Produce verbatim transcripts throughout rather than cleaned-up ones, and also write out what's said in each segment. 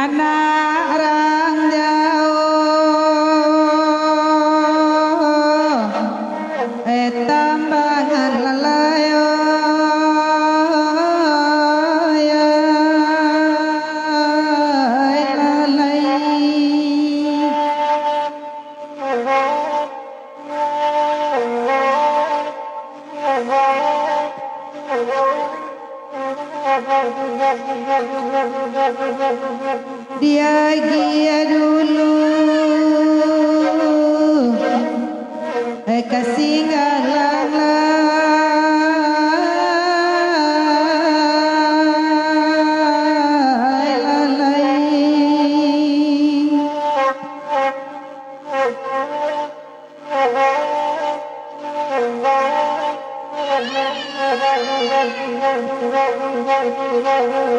Anak rang jauah, eh, tambangan lalayo, ya, eh, lalai. Diagiah dulu, eh, ka singgalang lai, lalai.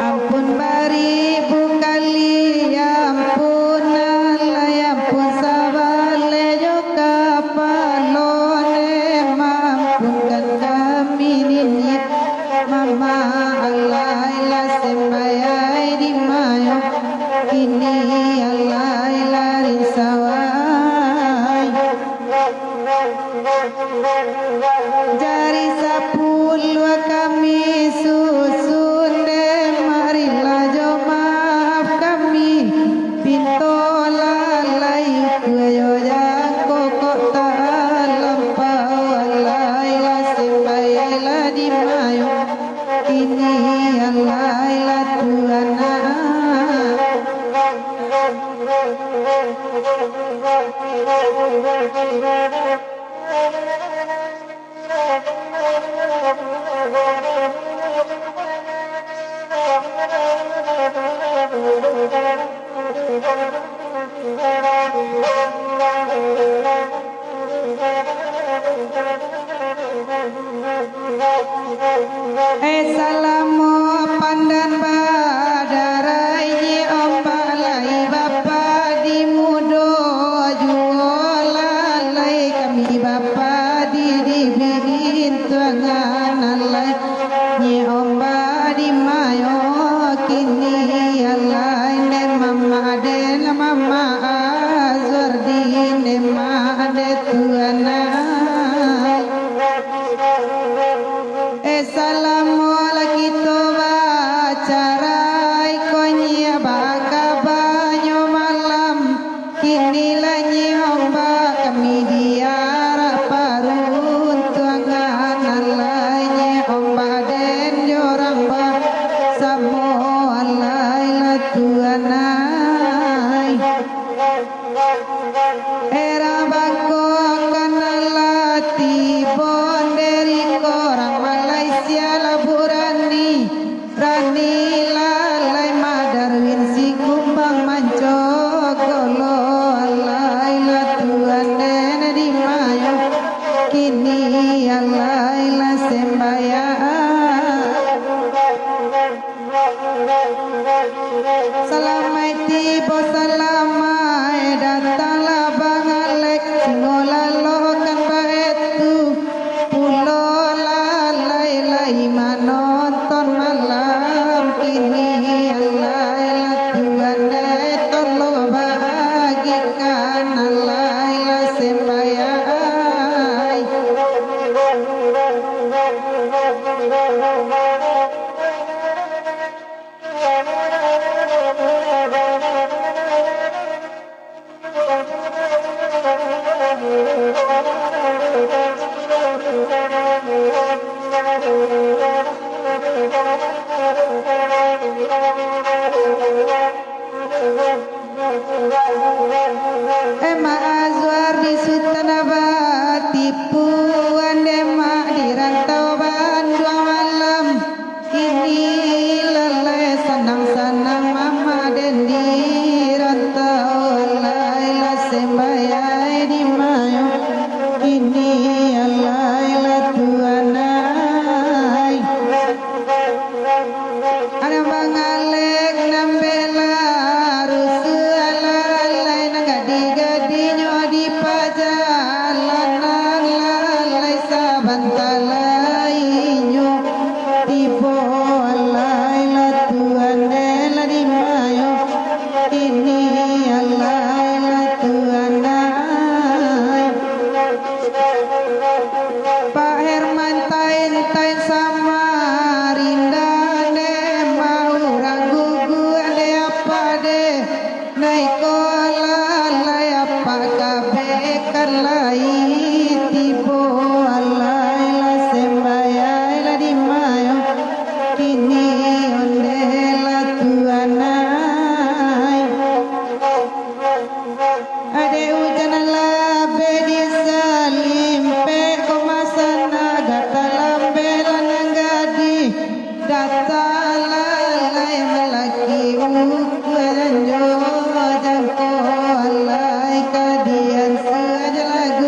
Ampun baribu kali, ampun alai, ampun sabaleh jo kapalo ne, maampunkan kami niniak mamak alai lah sembayai di mayo. Kini alai lah rinsau ai. Jari sapuluah kami susun dek, marilah jo maaf kami pinto lalai, kuayo jangko kok talampau, alai lah sembayai lah di mayo. Kini alai lah tu anak. Eh, salamo pandan badarai, nyi ombak lai bapadi, mudo juo lalai kami bapadi di bintuangan alai. Nyi ombak di mayo kini alai, nde mamak den, mamak Azwardin, nde mak den tu anak. Eh, salamo lagi Ai di mayo kini alai lah tuanai. Ada bangalek nan bela rusuh alai, nan gadih-gadihnyo di pajalanan alai, sabanta lai inyo tibo alai lah tuanai lah di mayo. Kini alai lah tuanai. Pak Herman Tain, Tain Samarinda, ne mah urang gugu, ade apa de? Naik ko lalai apa kabek kan lai tibo alai lah sembayai lah di mayo. Kini onde lah tuanai. Ade ujan nan labeh di salimpek, ko masan agak talambek lah nan gadih. Datang lalai malaki ukua janjo jangko alai kadian saja lagu.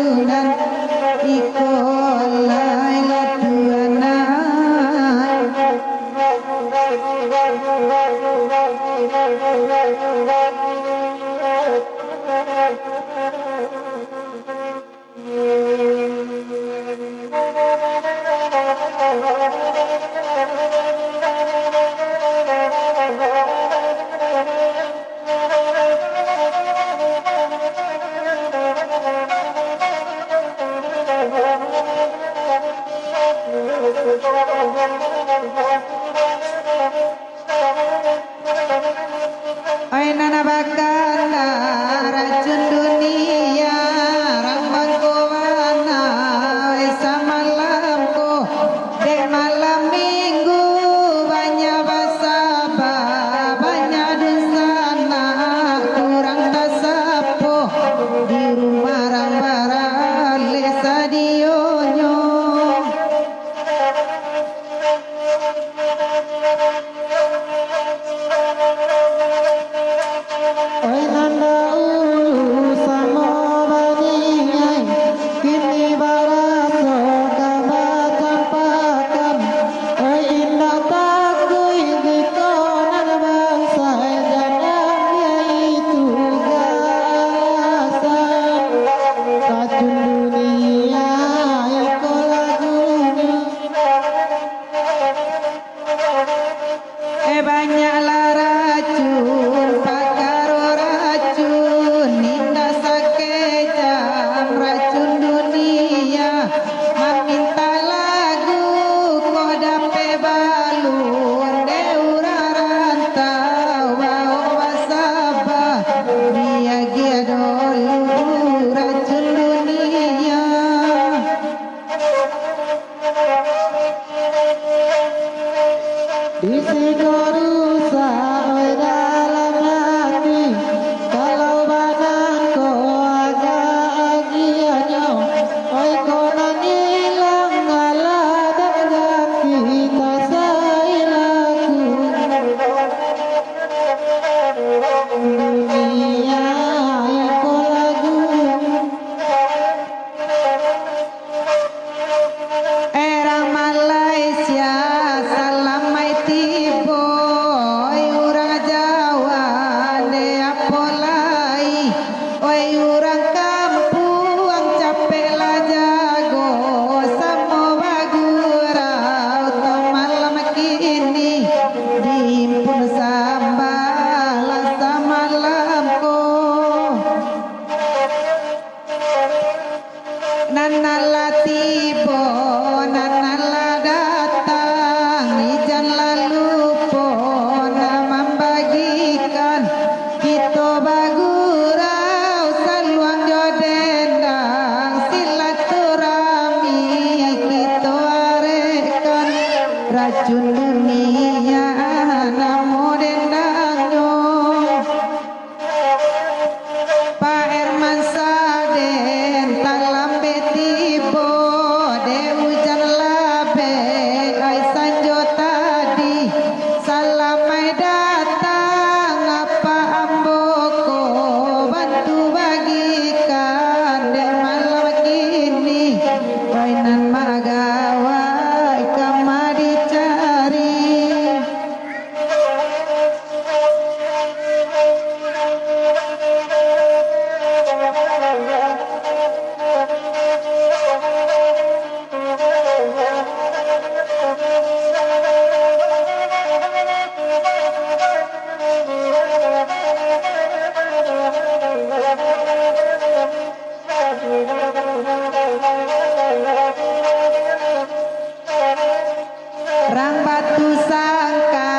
Rang Batu Sangka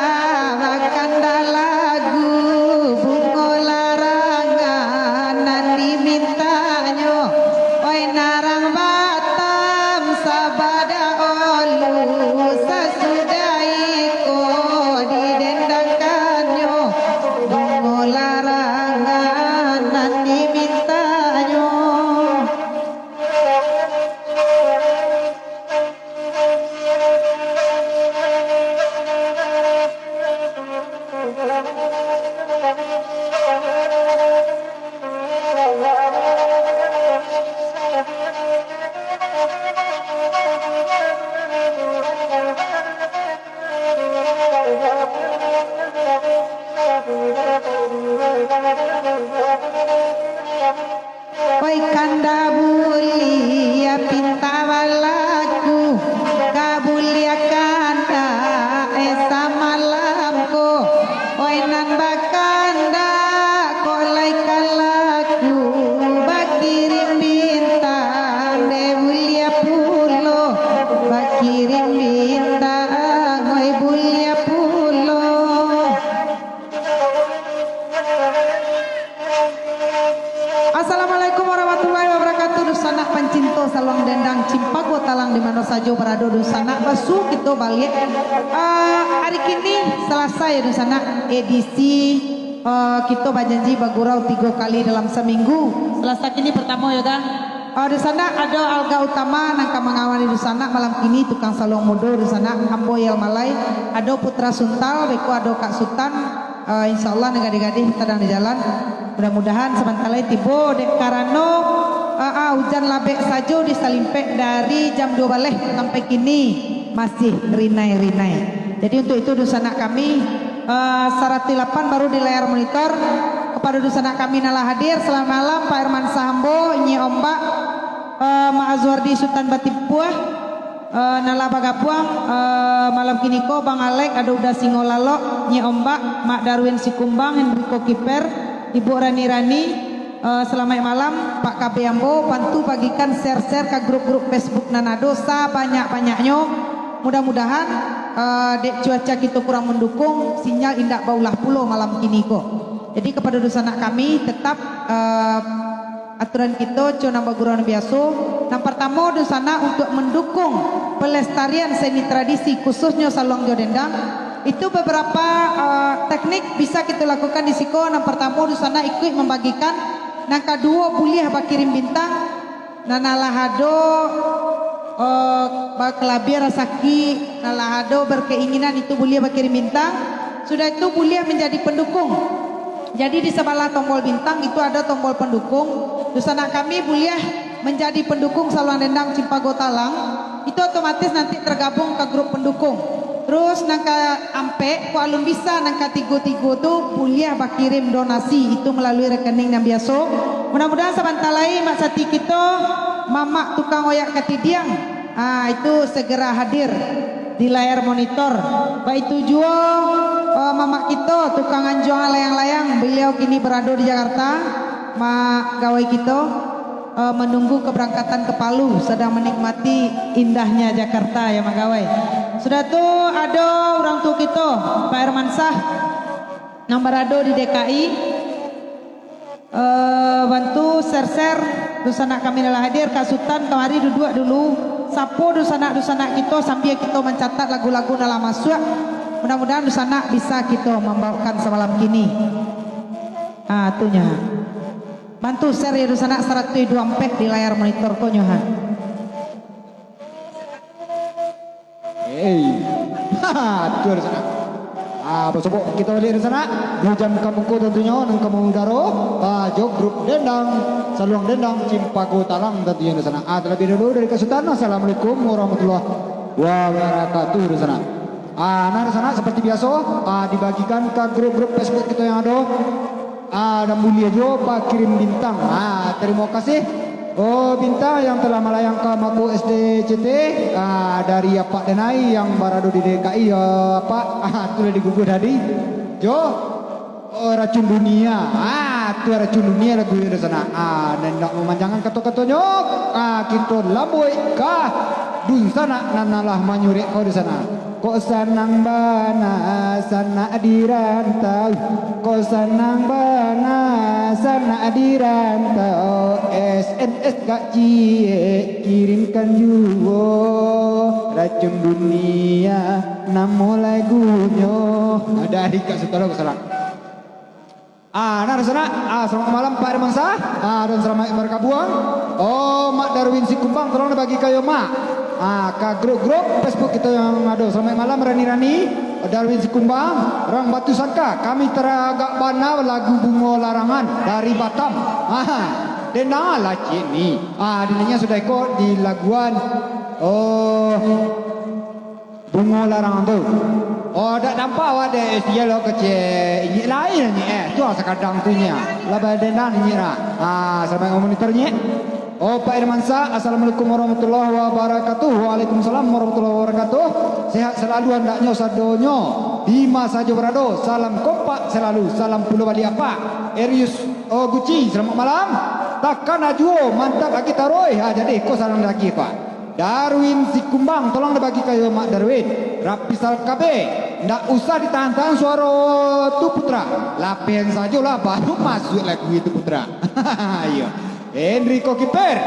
bakanda lagu, bungo larangan nan dimintanyo. Oi nan rang Batam Sabada Olu, sasudah iko didendangkannyo, bungo larangan nan dimintanyo. Oi kanda buliah pinta balaku, ka buliah kanda eh samalam ko. Oi nan bakanda kok lai ka laku, bakirim bintang dek buliah pulo, bakirim bintang oi buliah pulo. Assalamualaikum warahmatullahi wabarakatuh. Dunsanak pancinto saluang dendang Cimpago Talang di mano sajo barado, dunsanak, basu kito baliak. Ah, hari kini Salasa yo dunsanak, edisi, ah, kito bajanji bagurau tigo kali dalam saminggu. Salasa kini partamo yo, Kang? Ah, dunsanak, ado alga utama nan ka mangawani dunsanak malam kini, tukang saluang mudo dunsanak, ambo Yel Malai, ado Putra Suntal, beko ado Kak Sutan, ah, insya Allah nan gadih-gadih tadang di jalan. Mudah-mudahan sabanta lai tibo, dek karano, ah, ah, ujan labek sajo di salimpek dari jam duo baleh sampai kini masih rinai-rinai. Jadi untuk itu dunsanak kami, ah, saratuih lapan baru di layar monitor. Kapado dunsanak kami nan lah hadir, salamaik malam, Pak Herman Sambo, Nyi Ombak, eh, Mak Azwardi Sutan Batimpuah, eh, nan lah bagabuang, eh, malam kini ko, Bang Alek, ado Uda Singo Lalok, Nyi Ombak, Mak Darwin Sikumbang, Henrico Kiper, Ibu Rani-Rani, eh, salamaik malam, Pak K B ambo, bantu bagikan share-share ka grup-grup Facebook nan ado sabanyak-banyaknyo. Mudah-mudahan, eh, dek cuaca kito kurang mandukung, sinyal indak baulah pulo malam kini ko. Jadi, kapado dunsanak kami, tetap, eh, aturan kito, co nan bagurau nan biaso. Nan partamo, dunsanak, untuak mandukung pelestarian seni tradisi, khususnyo saluang jo dendang, itu beberapa, eh, teknik bisa kito lakukan di siko. Nan partamo, dunsanak, ikuik mambagikan. Nan kaduo, buliah bakirim bintang. Nan alah ado, eh, bakalabiah rasaki, nan alah ado berkeinginan, itu buliah bakirim bintang. Sudah itu buliah manjadi pandukung. Jadi di sabalah tombol bintang itu ado tombol pandukung. Dunsanak kami buliah manjadi pandukung saluang dendang Cimpago Talang. Itu otomatis nanti tergabung ka grup pandukung. Terus nan kaampek, kok alun bisa, nan katigo-tigo tu buliah bakirim donasi, itu malalui rekening nan biaso. Mudah-mudahan sabanta lai Mak Sati kito, mamak tukang oyak katidiang, ah, itu segera hadir di layar monitor. Baitu juo, eh, mamak kito, tukang anjuang layang-layang, beliau kini berado di Jakarta, Mak Gawai kito. Eh, menunggu keberangkatan ke Palu, sedang menikmati indahnya Jakarta, ya, Mak Gawai. Sudah tu, ado urang tuo kito, Pak Hermansyah, nan barado di D K I. Eh, bantu share-share, dunsanak kami nan lah hadir, Kak Sutan, kamari duduak dulu. Sapo dunsanak-dunsanak kito, sambia kito mancatat lagu-lagu nan lah masuak. Mudah-mudahan dunsanak bisa kito mambaokan samalam kini. Ah, tu nyo. Bantu share yo dunsanak, saratuih duo ampek di layar monitor ko nyo ha. Hei. Ha, tu dunsanak. Ah, basobok kito baliak dunsanak. Di jam kamuko tantunyo nan ka mangudaro, ah, jo grup dendang, saluang dendang Cimpago Talang tantunyo dunsanak. Ah, talabiah dulu dari Kak Sutan, assalamualaikum warahmatullahi wabarakatuh dunsanak. Ah, nah, dunsanak, seperti biaso, ah, dibagikan ka grup-grup Facebook kito yang ado. Ah, dan buliah juo bakirim bintang. Ah, terima kasih. Oh, bintang yang telah malayangkan mako S D C T, ah, dari Apak Denai yang barado di D K I, ya, Pak. Ah, tu lah diguguh tadi. Jo, oh, Racun Dunia. Ah, Atu racun dunia lagu yo di sana. Ah, nan indak mamanjangan kato-katonyo, ah, kito lambuik ka dunsanak nan alah manyurek ko di sana. Kok sanang bana sanak di rantau, kok sanang bana sanak di rantau, S M S gak ciek kirimkan juo, racun dunia namo lagunyo. Dari Kak Sutaro ke sana. Ah, nah, di sana. Ah, selamat malam, Pak Hermansyah. Ah, dan selamat bergabung. Oh, Mak Darwin Sikumbang, tolong dibagi kayo, Mak. Ah, ka grup-grup Facebook kito yang ado. Selamat malam, Rani-Rani. Darwin Sikumbang, Rang Batu Sangka. Kami taragak bana lagu Bungo Larangan dari Batam. Ah, dengarlah cik ni. Ah, dinyanyian sudah iko di laguan. Oh. Bungo Larang tu. Oh, dak nampak awak dek, eh, sia lo kecek. Inyek lain inyek, eh. Tu lah sakadang tu inyek. Lah badandan inyek lah. Ah, selamat memonitor inyek. Oh, Pak Irmansyah, Assalamualaikum warahmatullahi wabarakatuh. Waalaikumsalam warahmatullahi wabarakatuh. Sehat selalu andaknyo sadonyo. Di ma sajo barado, salam kompak selalu, salam pulo baliak apak. Erius, oh, Guci, selamat malam. Takana juo, mantap lagi taruih. Ha, jadi, ko salam lagi, Pak. Darwin Sikumbang, tolong dibagi kayo Mak Darwin. Rapisal K B, ndak usah ditahan-tahan suaro tu, Putra. Lapehan sajolah, baru masuak lagu itu, Putra. Iyo. Enrico Kiper,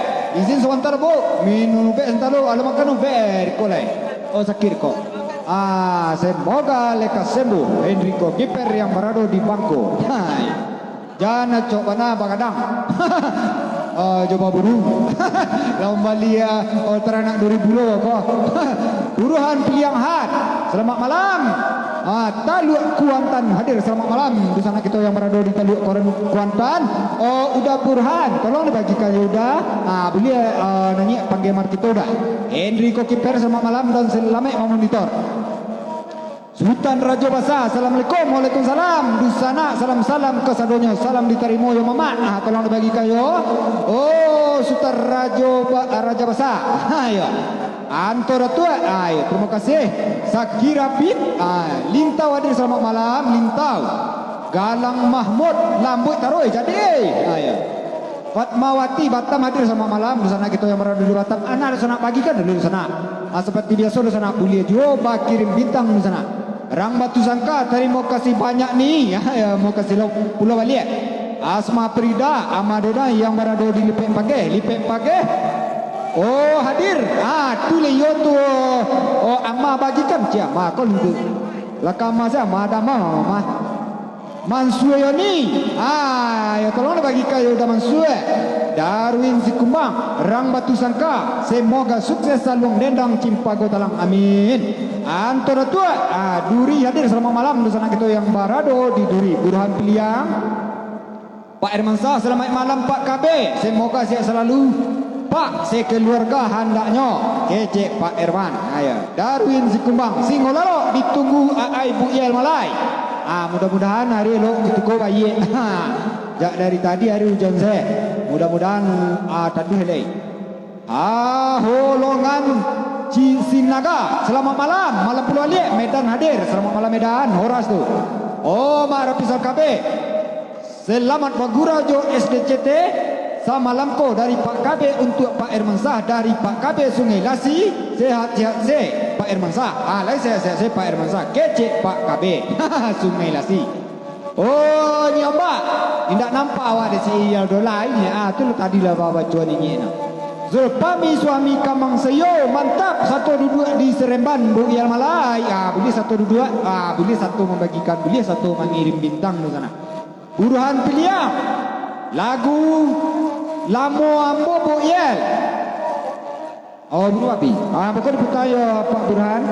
izin sabanta, Bu. Minum ubek sabanta lu, alah makan ubek, ko lai. Oh, sakik ko. Ah, semoga lekas sembuh Enrico Kiper yang barado di bangko. Hai. Jan acok bana bagadang. Ah, jo baburu. Lah mambali, ah, oh, taranak duri bulo ko. Buruhan Piliang Han. Selamat malam. Ah, Taluak Kuantan hadir. Selamat malam. Di sana kito yang barado di Taluak Kuan-, Kuantan. Oh, Uda Burhan. Tolong dibagikan ya Uda. Ah, buliah, ah, naiak panggemar kito Uda. Enrico Kiper, selamat malam dan selamat memonitor. Sutan Rajo Basa, Assalamualaikum. Waalaikumsalam. Dunsanak, salam-salam kasadonyo. Salam ditarimo yo, Mamak. Ah, tolong dibagikan yo. Oh, Sutan Rajo Ba-, Raja Basa. Ha, yo. Anto Datuak. Ah, yo. Terima kasih. Saki Rapid. Ah, Lintau hadir, selamat malam, Lintau. Galang Mahmud, lambuik taruih. Jadi, eh. Ah, yo. Fatmawati Batam hadir, selamat malam. Dunsanak kito yang barado di Batam. Anak dunsanak bagikan dulu dunsanak. Ah, seperti biaso dunsanak buliah juo bakirim bintang dunsanak. Rang Batu Sangka, tarimo kasih banyak ni. Ya, ya, mau kasih lo-, pulo baliak. Asma Prida, Ama Dona yang barado di Lipek Pageh. Lipek Pageh. Oh, hadir. Ah, tu le yo tu. Oh, Ama bagikan. Cia, Ama ko lu tu. Lakama sia, Ama ada Ama, Ama. Mansua Yoni. Ah, yo tolong bagi kayo Da Mansua. Darwin Sikumbang, Rang Batu Sangka. Semoga sukses saluang dendang Cimpago Talang. Amin. Anto Datuak, ah, Duri hadir, selamat malam. Dunsanak kito yang barado di Duri. Buruhan Piliang. Pak Hermansyah, selamat malam Pak K B. Semoga sehat selalu. Pak, sekeluarga handaknyo. Kecek Pak Herman. Ayo. Darwin Sikumbang, Singo Lalok, ditunggu aai Bu Yel Malai. Ah, mudah-mudahan hari elok itu ko baiak. Jak dari tadi hari ujan se. Mudah-mudahan, ah, taduh lai. Ah, Holongan Ci-, Sinaga, selamat malam. Malam pulo aliak, Medan hadir. Selamat malam Medan, horas tu. Oh, Mak Rapisal K B. Selamat bagurau jo S D C T. Samalam ko dari Pak K B untuak Pak Hermansyah, dari Pak K B Sungai Lasi. Sehat-sehat se Pak Hermansyah. Ah, lai sehat-sehat se Pak Hermansyah. Kecek Pak K B. Sungai Lasi. Oh, Nyiak Ombak. Indak nampak awak dek si Iyal Dolai ni. Ah, tu lah tadi lah babaco ni nyiak nah. Zulpami suami Kamang Seyo, mantap. Sato duduak di Seremban, Bu Iyal Malai. Ah, buliah sato duduak. Ah, buliah sato mambagikan, buliah sato mangirim bintang tu sana. Buruhan Piliang. Lagu Lamo Ambo, Bu Iyal. Oh, buruh api. Ah, pokok diputar yo, Pak Burhan.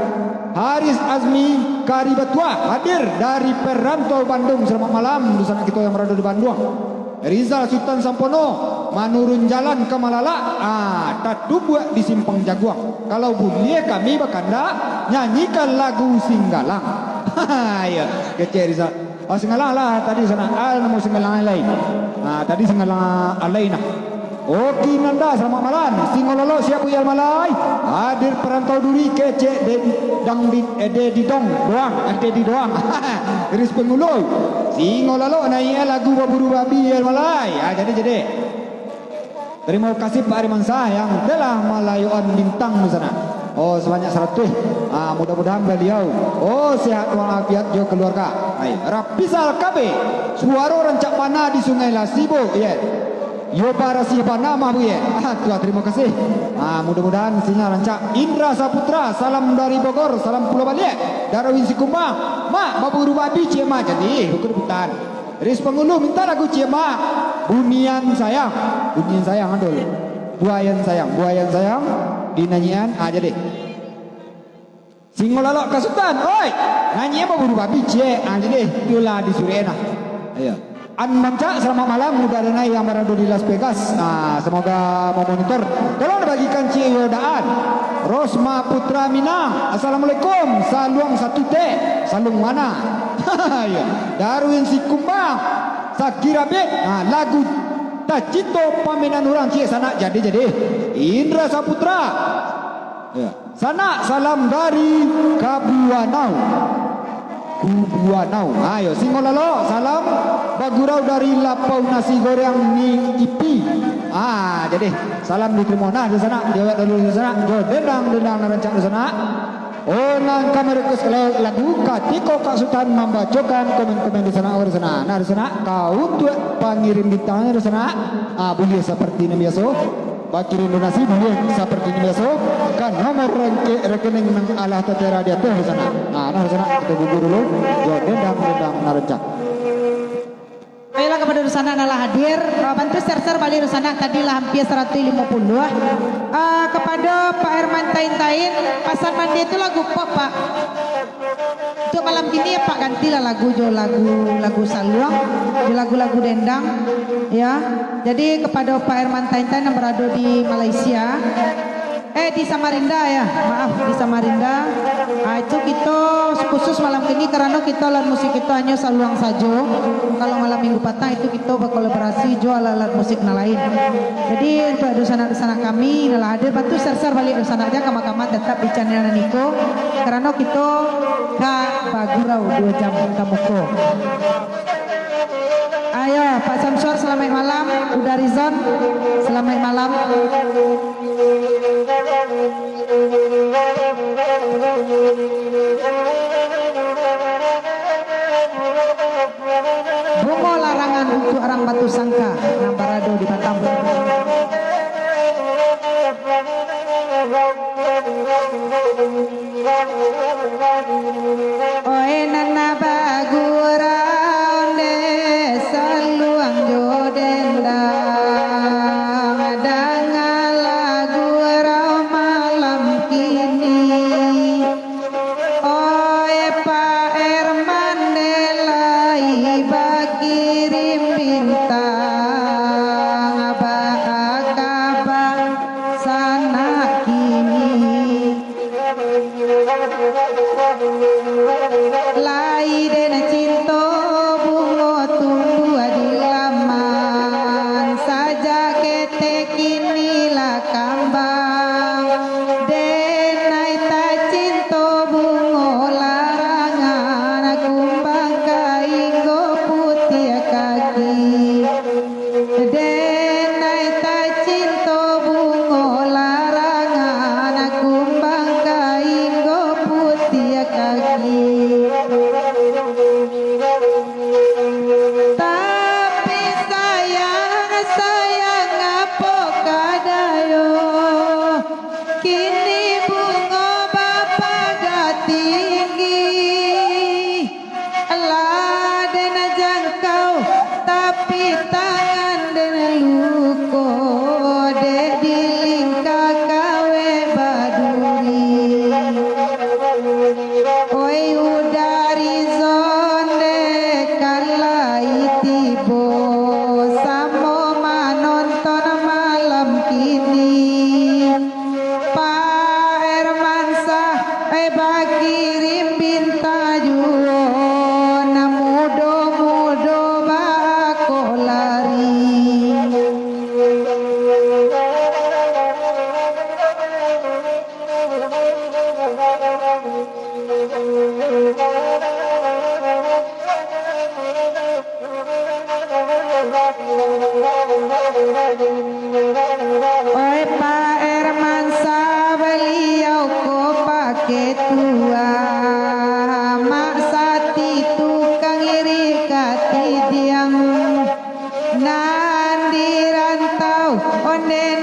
Haris Azmi Karibatuah hadir dari perantau Bandung. Selamat malam, dunsanak kito yang barado di Bandung. Rizal Sutan Sampono, manurun jalan ka Malalak, ah, tatumbuak di Simpang Jaguang. Kalau buliah kami bakandak, nyanyikan lagu Singgalang. Iyo, kecek Rizal. Ah, Singgalang lah, tadi sana. Ah, namo Singgalang lain. Ah, tadi Singgalang lain nah. Oki Nanda, selamat malam. Singo Lalok siap Bu Yal Malai. Hadir perantau Duri, kecek Dedi Dang di, eh, Dedi Dong doang, eh, Dedi doang. Iris Pengulu. Ingo lalok naiak lagu baburu babi, ya, malai. Ah, jadi, jadi. Terima kasih Pak Arimansa yang telah malayokan bintang di sana. Oh, sebanyak seratus. Ah, mudah-mudahan beliau, oh, sehat walafiat jo keluarga. Hai, Rapisal K B, suaro rancak bana di Sungai Lasibo, ya. Yo barasiah bana mah, Bu, ya. Ah, tuah, terima kasih. Ah, mudah-mudahan sinyal rancak. Indra Saputra, salam dari Bogor, salam pulo baliak. Darwin Sikumbang, Mak, baburu babi ciek, Mak. Jadi, bukan rebutan. Riz Pangulu minta lagu ciek, Mak. Bunian Sayang. Bunian Sayang, adol. Buayan Sayang, Buayan Sayang. Dinanyian, ah, jadi. Singo lalok ka Sutan, oi, nganyian baburu babi ciek, ah, jadi, itulah disuruah nah. Ayo. An Mancak, selamat malam, Muda Danai yang berada di Las Vegas. Ah, semoga memonitor. Tolong dibagikan ciek yo daan. Rosma Putra Minang, assalamualaikum. Saluang satu teh, saluang mana? Ayo. Darwin Sikumbang, Sakira Bek, ah, lagu Tacito pamenan urang ciek sanak jadi, jadi. Indra Saputra. Ya. Sanak, salam dari Kabuanau. Kubuanau. Ayo, Singo Lalok, salam bagurau dari Lapau Nasi Goreng Ni Ipi. Ah, jadi, salam diterima. Nah, di sana, jawab dulu di sana. Jo dendang, dendang nan rancak di sana. Oh, nan kami request lagu katiko Kak Sutan mambacokan komen-komen di sana, oh, di sana. Nah, di sana, kau untuk pangirim bintangnya di sana. Ah, boleh seperti ini biasa. Bakirim donasi buliah saparti biaso, ka nomor rangke-, rekening nan alah tatera di ateh di sana. Nah, nah, di sana, kita bubur dulu. Jo dendang-dendang nan rancak. Baiklah, kepada dunsanak nan lah hadir, eh, bantu share-share baliak dunsanak, tadi lah hampir saratus limo puluah. Eh, kepada Pak Herman Tain-Tain, pasan mandi tu lagu pop, Pak. Untuk malam kini, ya, Pak, gantilah lagu jo lagu, lagu saluang, jo lagu-lagu dendang, ya. Jadi, kepada Pak Herman Tain-Tain yang berada di Malaysia, eh, di Samarinda, ya, maaf, di Samarinda. Ah, itu kita khusus malam kini, karena kita alat musik kita hanya saluang sajo. Kalau malam minggu patang itu kita berkolaborasi jo alat-alat musik yang lain. Jadi, untuk dunsanak-dunsanak kami, nan lah hadir, bantu share-share baliak dunsanak, jan kama-kama, tetap di channel nan iko, karena kita ka bagurau dua jam ka muko. Ayo, Pak Samsur, selamat malam. Uda Rizon, selamat malam. Bungo larangan untuk urang Batusangka nan barado di Batam. Oe nan bagurau dek saluang jo dendang, dangan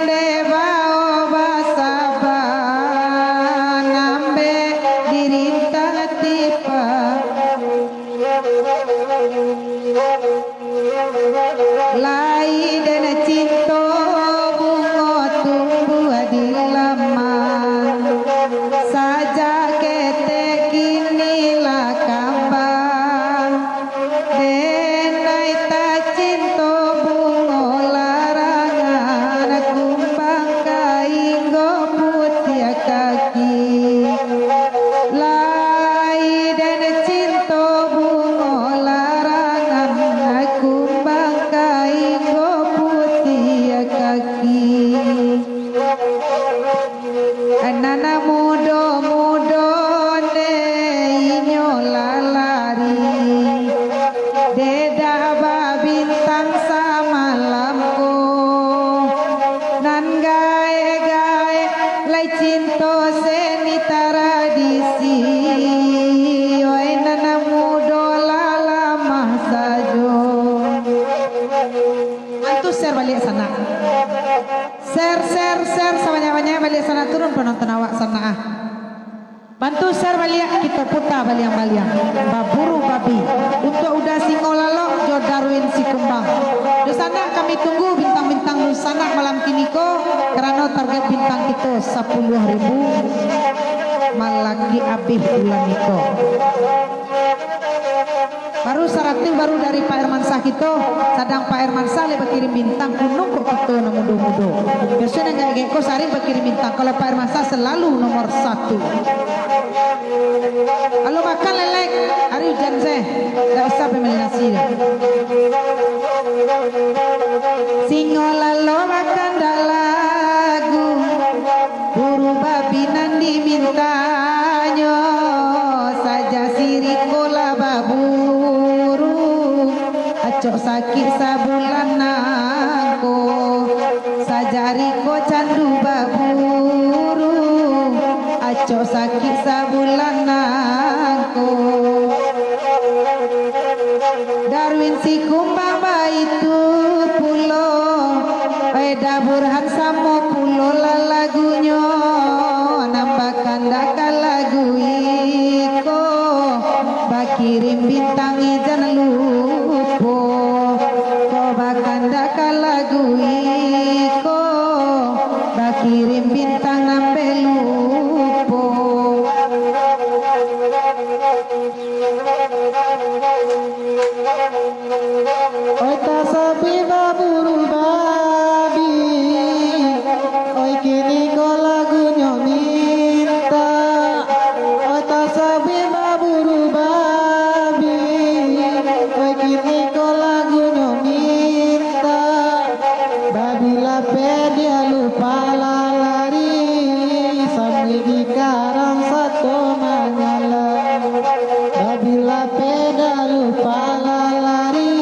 Dek bao basaba, nambek dirintang tipa. Lai den cinto bungo tumbuah di laman, sajak ketek kini lah kambang. Den ai tacinto bungo larangan, kumbang kainggo putiah kaki. Lai den cinto bungo larangan, kumbang kainggo putiah kaki. Nan mudo-mudo ne inyo lah lari, dedah babintang samalam ko. Nan gaek-gaek lai cinto seni taradisi, oi nan mudo lah lamah sajo. Antu share baliak sanak. Share, share, share sabanyak-banyak baliak sanak, turun panonton awak sanak ah. Bantu share baliak, kito puta baliang-baliang. Baburu babi, untuak Uda Singo Lalok jo Darwin Sikumbang. Dunsanak kami tunggu bintang-bintang dunsanak malam kiniko, karano target bintang kito sapuluah ribu, malaki abih bulan niko. Baru saratuih baru dari Pak Hermansyah kito, sadang Pak Hermansyah lai bakirim bintang, kunung kok kito nan mudo-mudo. Biaso nan gaek-gaek ko sarik bakirim bintang, kalau Pak Hermansyah selalu nomor satu. Lalu makan lelek, hari ujan se, ndak usah pemeli nasi doh. Singo lalo bakandak lagu, buru babi nan dimintanyo, sajak siriko lah baburu, acok sakik sabulan nangko, sajak riko candu baburu, acok sakik sabulan nangko. Darwin Sikumbang baitu pulo, Eda Burhan samo pulo lah lagunyo, nan bakandak ka lagu iko, bakirim bintang ijan lupo, ko bakandak ka lagu iko, bakirim bintang nan belupo. Oi tasabi baburu babi, oi kini ko lagunyo minta. Oi tasabi baburu babi, oi kini ko lagunyo minta. Babi lapeh dia lupa lah lari, sambil dikarang sato manyala. Babi lapeh dia lupa lah lari,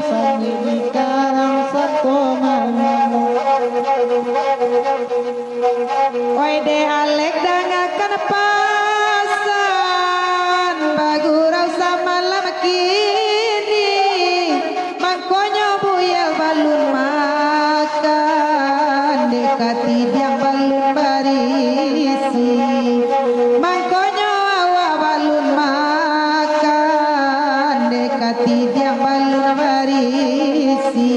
sambil dikarang sato manyala. Wai dek Alek, dangakan pasan bagurau samalam kini. Mangkonyo buyal balun makan, dek katidiang balun barisi. Mangkonyo awak balun makan, dek katidiang balun barisi.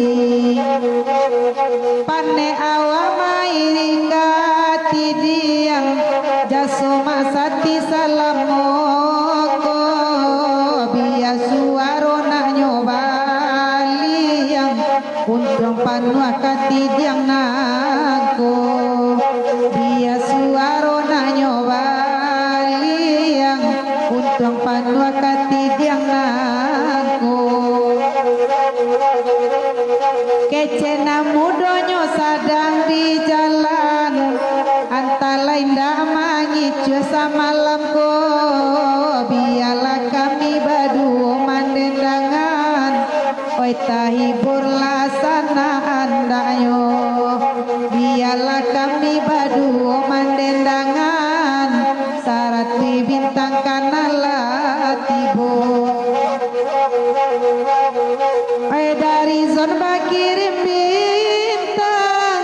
Panek awak mairi katidiang, jaso mak sati salamo ko, bia suaro naknyo baliang, untuang panuah katidiang nangko, bia suaro naknyo baliang, untuang panuah katidiang nangko. Kecek nan mudonyo sadang di jalan, antah lai indak mangicuah samalam ko, bialah kami baduo mandendangan. Oi, tahiburlah sanak andaknyo, bialah kami baduo mandendangan, saratuih bintang ka nan lah tibo. Oi, dari Zon bakirim bintang,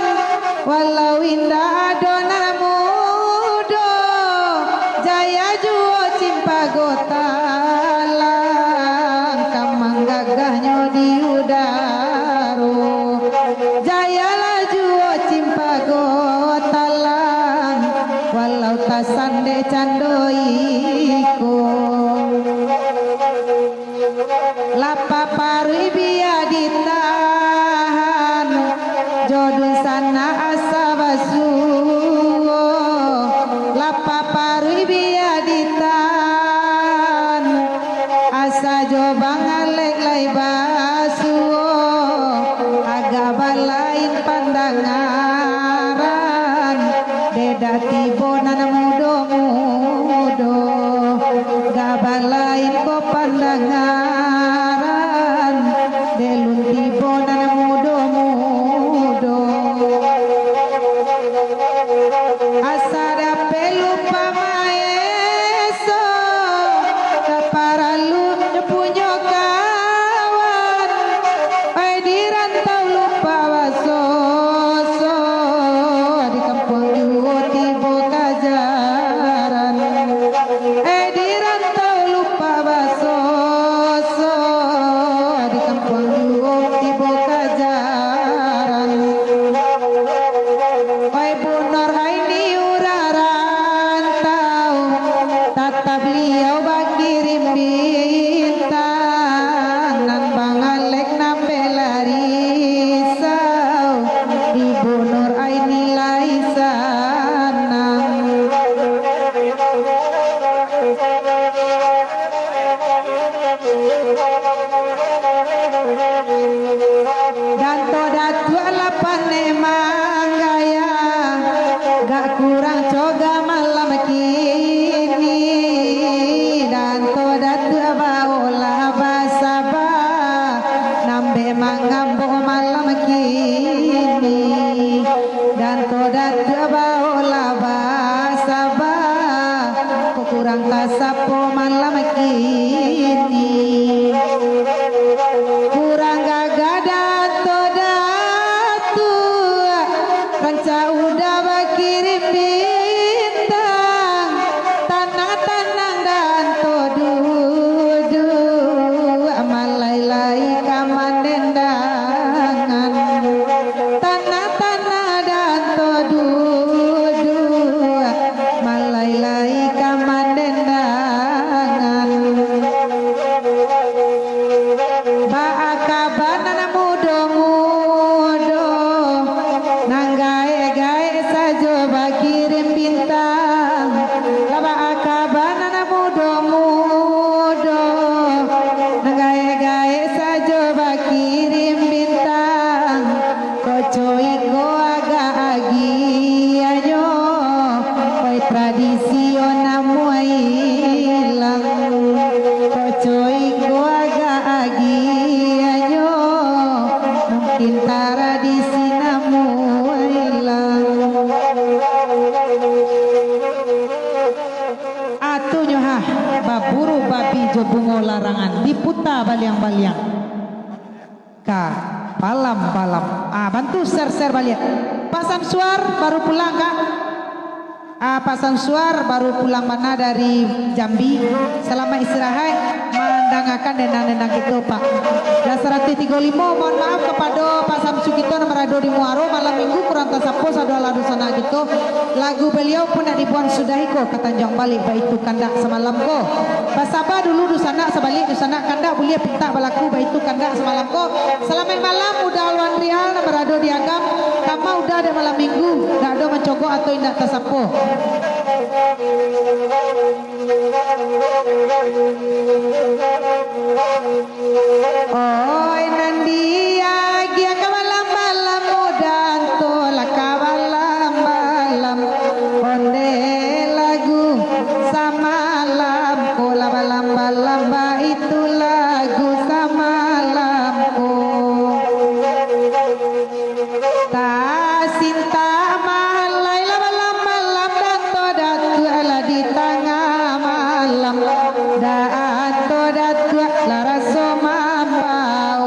Walau indak ado nan mudo, jaya juo cimpago talang, ka manggagahnyo di udaro. Jayalah juo cimpago talang, walau tasandek cando iko. Lapa paruik bia ditahan, jo dunsanak asa basuo. Lapa paruik bia ditahan, asa jo bangalek lai basuo. Agak balain pandangaran, dek dak tibo nan mudo-mudo. Agak balain ko pandangaran, dek lun tibo nan mudo-mudo. Asa dapek lupa maeso, tak paralu nyo punyo kawan. Ai di rantau lupa basoso, di kampuang juo tibo ka jaran. Ai di rantau lupa basoso, di kampuang juo tibo ka jaran. Wai Bu Nur Aini urang rantau, tatap baliau bakirim bintang, nan bangalek nan bela risau, Ibu Nur Aini lai sanang. Danto Datuak lah pandai manggaya, gak kurang coga malam kini. Danto Datuak baolah basaba, nambek mangambok malam kini. Danto Datuak baolah basaba, kok kurang tasapo malam kini. Kurang gagah Danto Datuak, rancak udah bakirim bintang. Tanang-tanang Danto duduak, malailai ka mandendangan. Tanang-tanang Danto duduak, malailai ka mandendangan. Baa kaba nan mudo-mudo, nan gaek-gaek sajo bakirim bintang? Lah baa kaba nan mudo-mudo, nan gaek-gaek sajo bakirim bintang? Kok co iko agak agiahnyo, oi, tradisi yo namuah ilang. Kok co iko agak agiahnyo, mungkin tradisi namuah ilang. Atunyo ha, baburu babi jo bungo larangan, diputa baliang-baliang. Ka balam-balam. Ah, bantu share-share baliak. Pak Samsuar baru pulang, Kak. Ah, Pak Samsuar baru pulang bana dari Jambi. Salamaik istirahat, mandangakan dendang-dendang kito, Pak. Dan saratus tigo limo, mohon maaf kapado Pak Samsu kito nan barado di Muaro, malam minggu kurang tasapo sadoalahan dunsanak kito. Lagu baliau pun nak dibuang sudah iko ka Tanjuang Balek, baitu kandak samalam ko. Basaba dulu dunsanak sabaliak, dunsanak kandak buliah pintak balaku, baitu kandak samalam ko. Salamaik malam, Uda Alwan Rial nan barado di Agam. Kama Uda dek malam minggu, dak ado mancogok atau indak tasapo. Oi, nan diagiah ka balam-balam, Uda tu lah ka balam-balam. Onde lagu samalam ko lah balam-balam, baitu lagu samalam ko. Tasintak malai lah balam-balam, Danto Datuak lah di tangah malam. Danto Datuak lah raso mambao.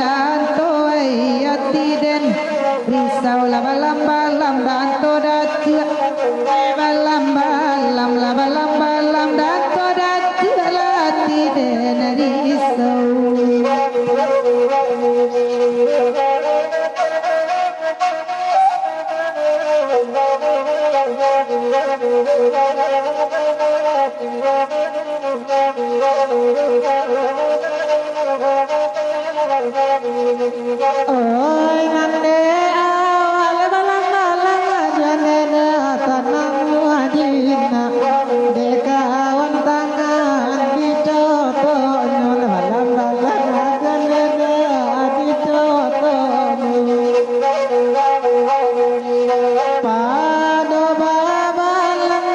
Anto ai ati den, risau lah balam-balam, anto datuak. Balam-balam lah balam-balam, anto datuak lah ati den risau. Oi, nan dek awak balang-balang, jandela tanang Madinah, dek kawan tangan dicokoknyo, balang-balang jandela dicokoknyo. Pado babalang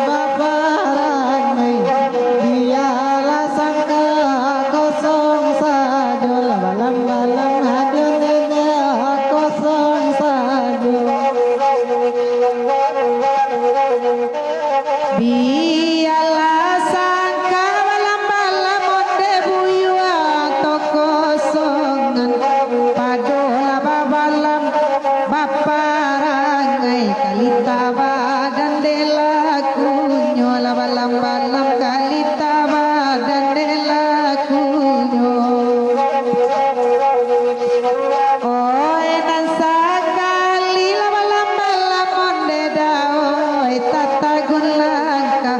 baparangai, bialah sangka kosong sajo, lah balam-balam hadir dek kosong sajo. Bialah sangka balam-balam onde buyuang tokosongan, padolah babalam baparangai, kalita badan dek lakunyo, lah balam-balam kalita badan dek lakunyo. Oi, nan sakali lah balam-balam onde dawai, tatagun langkah.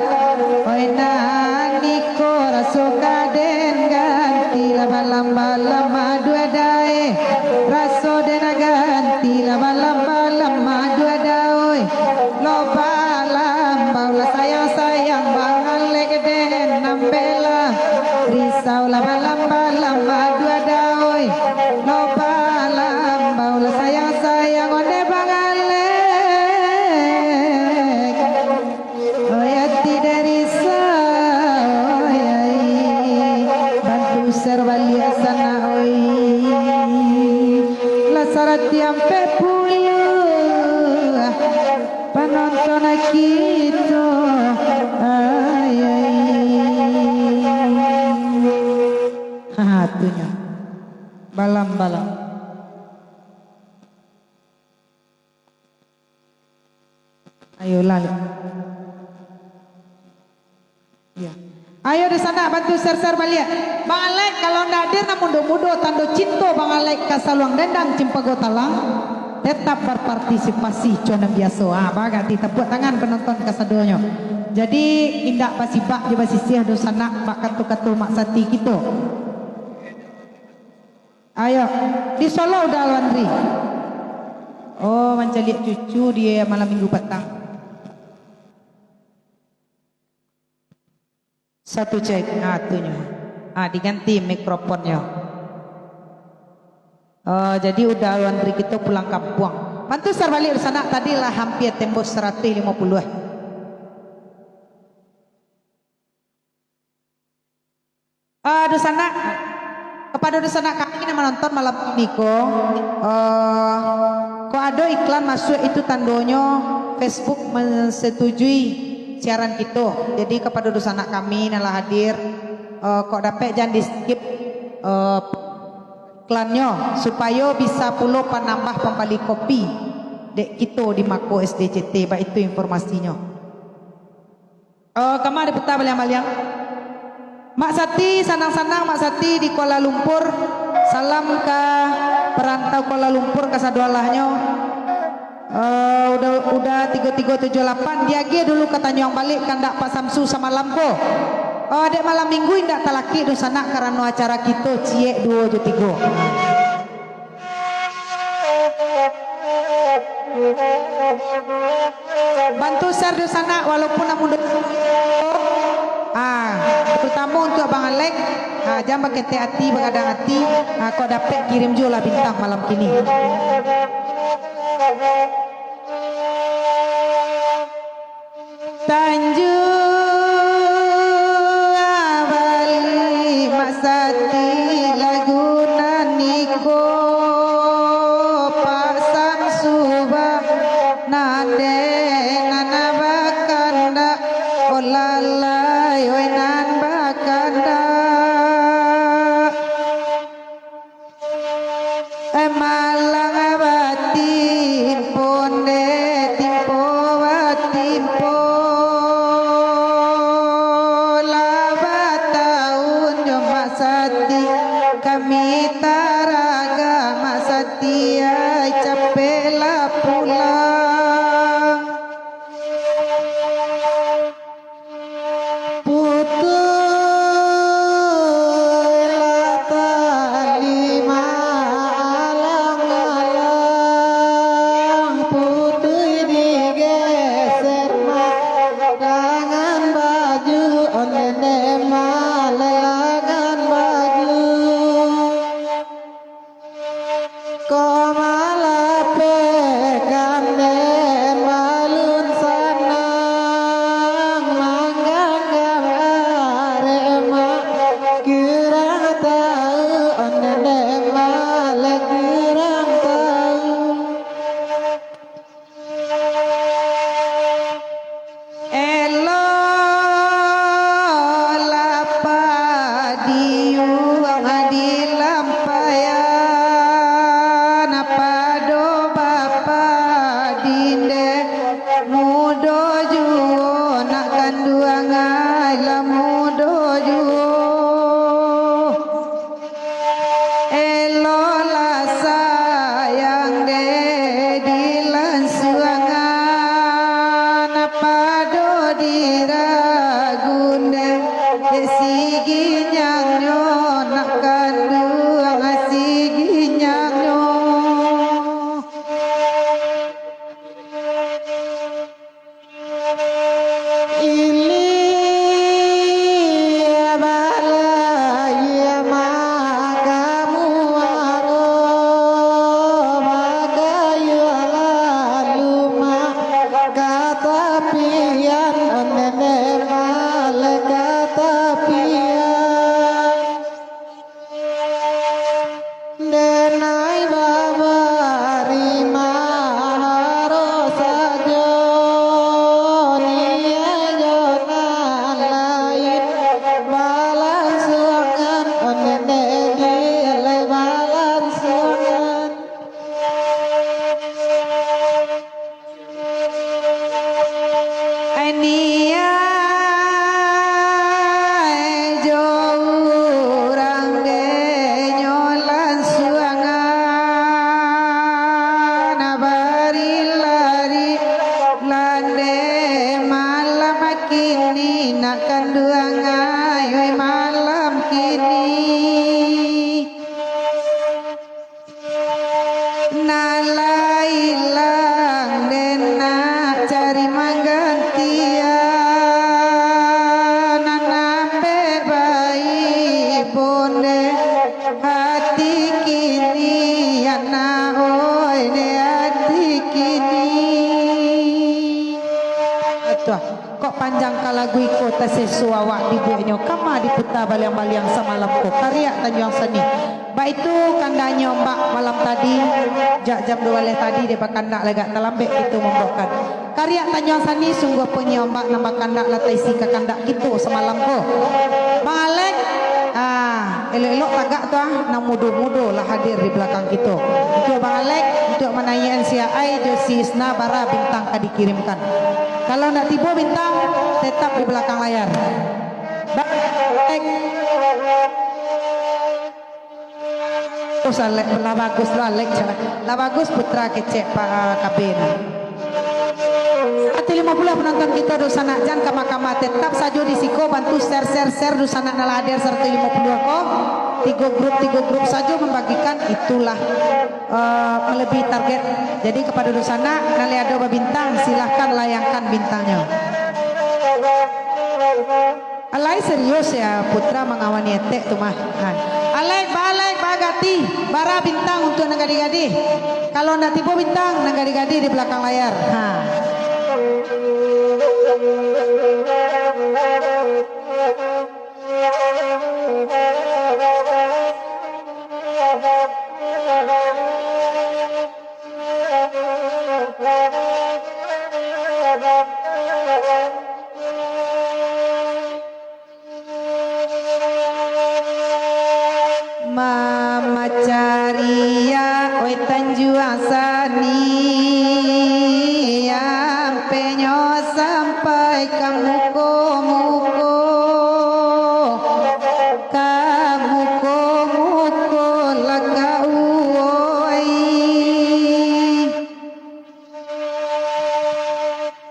Oi, nan iko raso ka den ganti, lah balam-balam adu adae, raso den ganti, lah balam-balam adu adaoi. Lo balam baulah sayang-sayang, bangalek den nambela. Risaulah balam-balam adu adaoi. Lo balam baulah sayang-sayang, onde bangalek. Oi, ati den risau, oi, ai. Bantu share baliak sanak, oi. Lah sarati ampek puluah. Panonton kito, ai, ai. Ha, tu nyo. Balam-balam. Ayolah, lek. Iyo. Ayo di sanak bantu share-share baliak. Bang Alek, kalau ndak hadir, nan mudo-mudo, tando cinto Bang Alek ka Saluang Dendang Cimpago Talang. Tetap berpartisipasi, co nan biaso. Ah, bagak ti tapuak tangan penonton kasadonyo. Jadi, indak basibak jo basisiah dunsanak bak kato-kato Mak Sati kito. Ayo, di Solo udah Alwandri. Oh, mancaliak cucu di malam minggu patang. Satu cek, ah, tu nyo. Ah, diganti mikrofonnyo. Oh, jadi udah Alwandri kito pulang kampuang. Bantu share baliak dunsanak, tadi lah hampir tembus saratuih limo puluah. Ah, dunsanak, kapado dunsanak kami nan manonton malam kini ko, ah, kok ado iklan masuak, itu tandonyo Facebook mansetujui siaran kito. Jadi, kapado dunsanak kami nan lah hadir, eh, kok dapek jan di-skip, eh, iklannyo, supayo bisa pulo panambah pambali kopi dek kito di Mako S D C T. Baitu informasinyo. Eh, kama diputa baliang-baliang. Mak Sati, sanang-sanang Mak Sati di Kuala Lumpur. Salam ka parantau Kuala Lumpur kasadoalahnyo. Eh, udah, udah tigo tigo tujuh lapan, diagiah dulu ka Tanjuang Balek, kandak Pak Samsu samalam ko. Eh, dek malam minggu indak talakik dunsanak karano acara kito ciek duo jo tigo. Bantu share dunsanak, walaupun amun do-, ah, terutama untuk Abang Alek, ah, jan baketek ati, bagadang ati, ah, kok dapek kirim juo lah bintang malam kini. Tanjuang Balek Mak Sati lagu nan iko, Pak Samsu ba nan dek nan bakandak, oh lalai, oi nan bakandak. Dek hati kini, anak oi, dek hati kini. Atuah, kok panjang ka lagu iko, taseso awak dibueknyo, kama diputa baliang-baliang samalam ko, kariak Tanjuang Sani. Baitu kandanyo Mbak malam tadi, jak jam duo baleh tadi dek bakandak lagak talambek kito mambaokan. Kariak Tanjuang Sani, sungguah punyo ombak nan bakandak lah taisi kakandak kito samalam ko. Bang Alek, ah, elok-elok tagak tu ah, nan mudo-mudo lah hadir di balakang kito. Untuak Bang Alek, untuak manaiakan si Aai jo si Isna, bara bintang ka dikirimkan. Kalau ndak tibo bintang, tetap di balakang layar. Bang Alek. Oh, Alek, lah bagus lah, Alek, cak. Lah bagus, putra kecek, Pak, ah, Kabin. Saratus limo puluah penonton kito, dunsanak, jan kama-kama, tetap sajo di siko, bantu share, share, share, dunsanak, nan lah hadir saratus limo puluah ko. Tigo grup, tigo grup sajo mambagikan, itulah, eh, melebihi target. Jadi, kepada dunsanak, nan lai ado babintang, silahkan layangkan bintangnya. Alai serius ya, Putra mangawani etek tu mah. Ha. Alek, baalek, baagati, bara bintang untuak nan gadih-gadih. Kalau ndak tibo bintang, nan gadih-gadih di balakang layar. Ha. Mamacariak, oi Tanjuang Sani, ampenyo sampai ka muko-muko, ka muko-muko lah ka uwoi.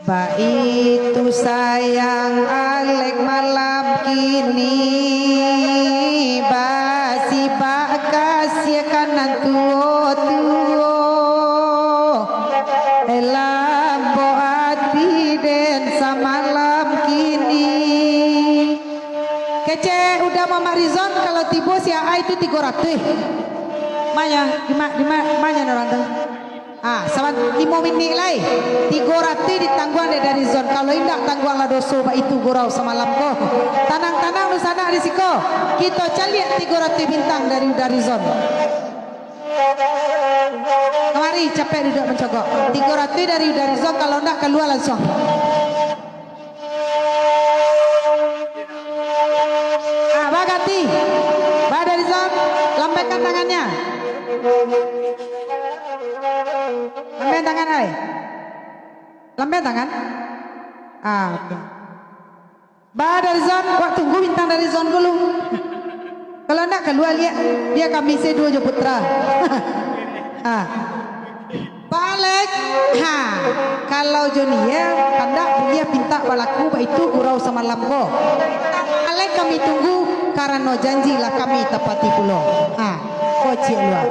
Baitu sayang Alek malam kini, basibak kasiah ka nan tuo-tuo, lambok ati den samalam kini. Kecek Uda Mamak Rizon, kalau tibo si Aai tu tigo ratuih. Manya, dima, dima, manya urang tu. Ah, saban-, limo minik lai. Tigo ratuih ditangguang dek Darizon. Kalau indak, tangguanglah doso baitu gurau samalam ko. Tanang-tanang dunsanak di siko. Kito caliak tigo ratuih bintang dari Darizon. Kamari, capek duduak mancogok. Tigo ratuih dari Darizon, kalau indak, kalua lansuang. Ah, baganti. Ba Darizon, lambaikan tangannya. Lambaikan tangan, ai. Lambaikan tangan. Ah, oke. Ba Darizon, wak tunggu bintang Darizon dulu. Kalau ndak, kalua liak, bia kami se duo jo Putra. Ah. Baalek, ha, kalau jo niya, kandak buliah pintak balaku baitu gurau samalam ko. Baalek kami tunggu, karano janji lah kami tapati pulo. Ha, kocik lua.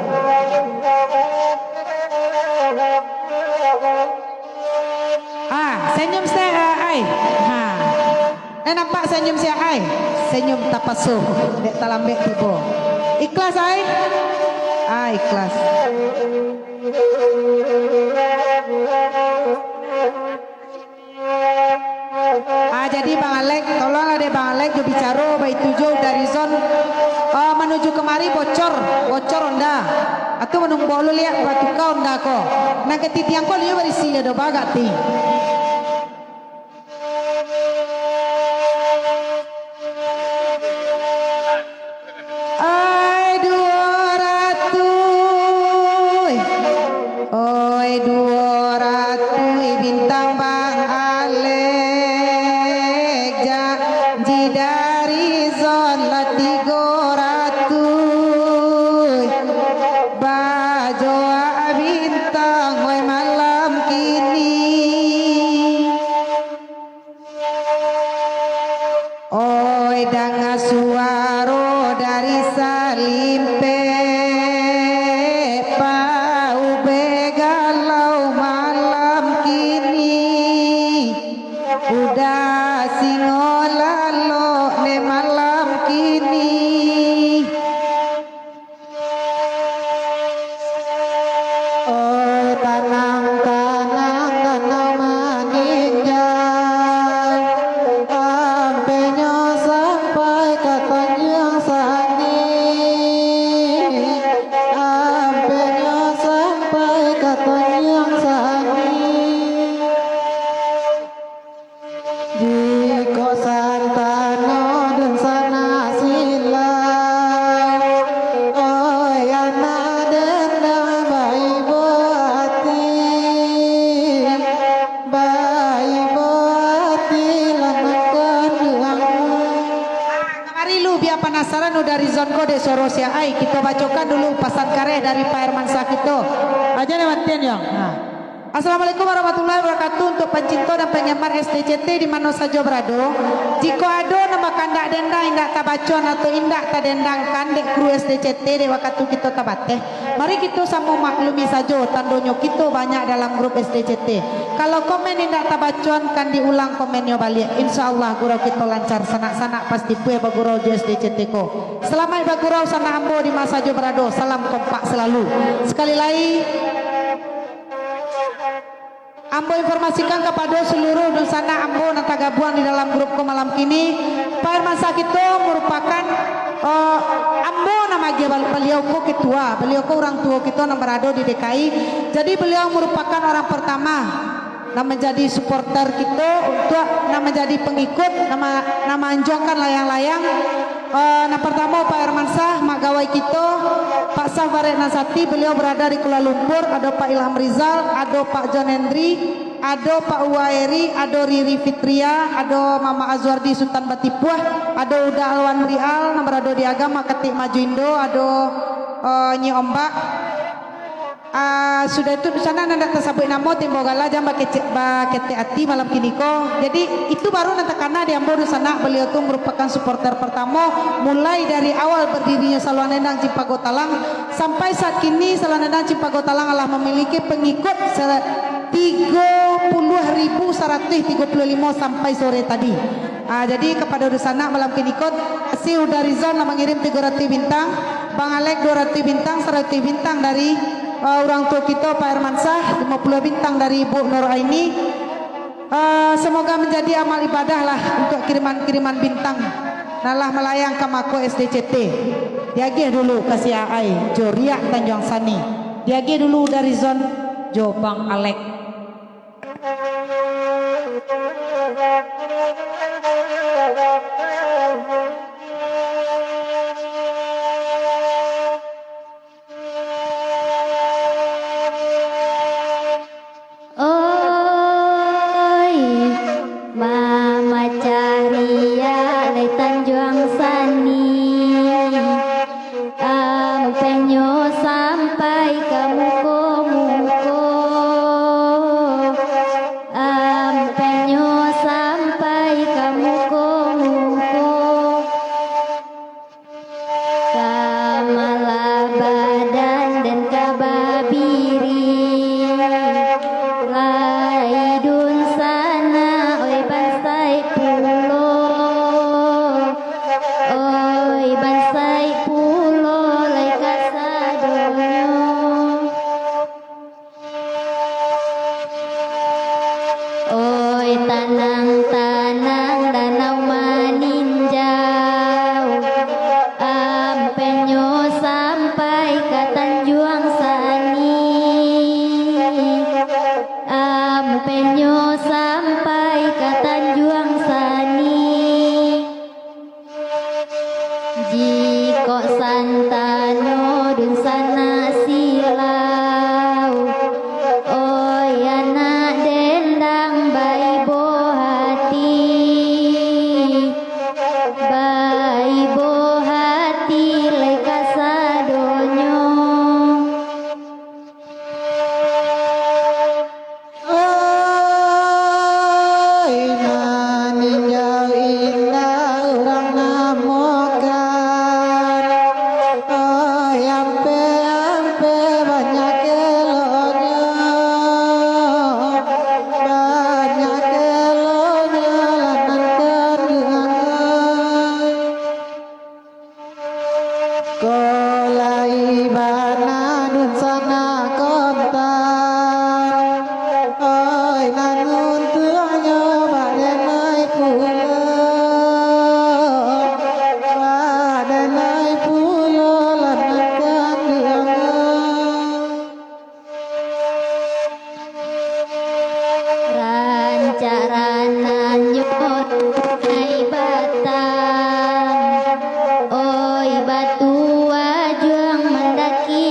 Ah, senyum se, ah, ai. Ha. Eh, nampak senyum si Aai? Senyum tapaso, dek talambek tibo. Ikhlas, Ai? Ah, ikhlas. Ah, jadi Bang Alek, tolonglah dek Bang Alek jo bicaro baitu jo Darizon, ah, manuju kamari bocor, bocor onda. Atu manunggu lu liak batuka onda ko. Nan katitiang ko liu barisi liak do bagak ti. Ai duo ratuih, oi duo ratuih bintang Bang Alek, janji Darizon lah tigo ratuih, bajoak bintang oi malam kini. Oi, danga suaro dari Salimpek, paube galau malam kini, Uda Singo lalok ne malam kini. Udah rizon ko dek suaro sia ai, kito bacokan dulu pasan kareh dari Pak Hermansyah kito. Aja ni matian, Yong. Ha. Assalamualaikum warahmatullahi wabarakatuh. Untuk pancinto dan panggemar S D C T di mano sajo barado, jikok ado nan bakandak dendang indak tabacon atau indak tadendangkan dek kru S D C T dek wakatu kito tabateh, mari kito samo maklumi sajo, tandonyo kito banyak dalam grup S D C T. Kalau komen indak tabacon, kan diulang komennyo baliak. Insya Allah gurau kito lancar, sanak-sanak pasti pueh bagurau jo S D C T ko. Salamaik bagurau sanak ambo di ma sajo barado. Salam kompak salalu. Sakali lai, ambo informasikan kapado saluruah dunsanak ambo nan tagabuang di dalam grup ko malam kini, Pak Hermansyah kito marupakan, eh, ambo nan magiah bal-, baliau ko ketua, baliau ko urang tuo kito nan barado di D K I. Jadi, baliau marupakan orang pertama nan manjadi suporter kito, untuak nan manjadi pangikut, nan ma-, nan maanjuangkan layang-layang. Eh, nan partamo, Pak Hermansyah, mak gawai kito, Pak Saf Barek Nan Sati, baliau barada di Kuala Lumpur, ado Pak Ilham Rizal, ado Pak John Henry, ado Pak Uwa Eri, ado Riri Fitria, ado Mamak Azwardi Sutan Batipuah, ado Uda Alwan Rial, nan barado di Agam, Mak Katik Maju Indo, ado, eh, Nyi Ombak. Ah, sudah itu, dunsanak nan dak tasabuik namo, timbua gala, jan bakecek, baketek ati malam kini ko. Jadi, itu baru nan takana di ambo, dunsanak. Baliau tu marupakan suporter partamo, mulai dari awal bardirinyo Saluang Dendang Cimpago Talang, sampai saat kini Saluang Dendang Cimpago Talang alah mamiliki pangikut sa-, tigo puluah ribu saratuih tigo puluah limo sampai sore tadi. Ah, jadi, kapado dunsanak malam kini ko, makasih Uda Rizal lah mangirim tigo ratuih bintang, Bang Alek duo ratuih bintang, saratuih bintang dari, ah, urang tuo kito, Pak Hermansyah, limo puluah bintang dari Ibu Nur Aini. Ah, semoga menjadi amal ibadah lah untuak kiriman-kiriman bintang nan lah malayang ka mako S D C T. Diagiah dulu ka si Aai jo Riak Tanjuang Sani. Diagiah dulu Uda Rizal jo Bang Alek. Oi, mamacah riak lai Tanjuang Sani. Ampenyo sampai ka muko-muko, ampenyo sampai ka muko-muko. Ka malah badan den ka babiri, lai dunsanak, oi, bansai pulo. Oi, bansai pulo lai kasadonyo. Oi, tanang-tanang danau maninjau, ampenyo sampai ka Tanjuang Sani, ampenyo sampai ka Tanjuang Sani. Jikok santanyo dunsanak silau, oi, anak dendang, baibo hati, baibo hati lai kasadonyo. Oi, maninjau indak urang namokan. Oi, ampe-ampe banyak eloknyo, banyak eloknyo lah nan kanduangan. Ko lai bana dunsanak kontan, oi, nan untuangnyo badenai pulo, badenai pulo lah nan kanduangan. Rancak rananyo nai batang, oi, batu ajuang mandaki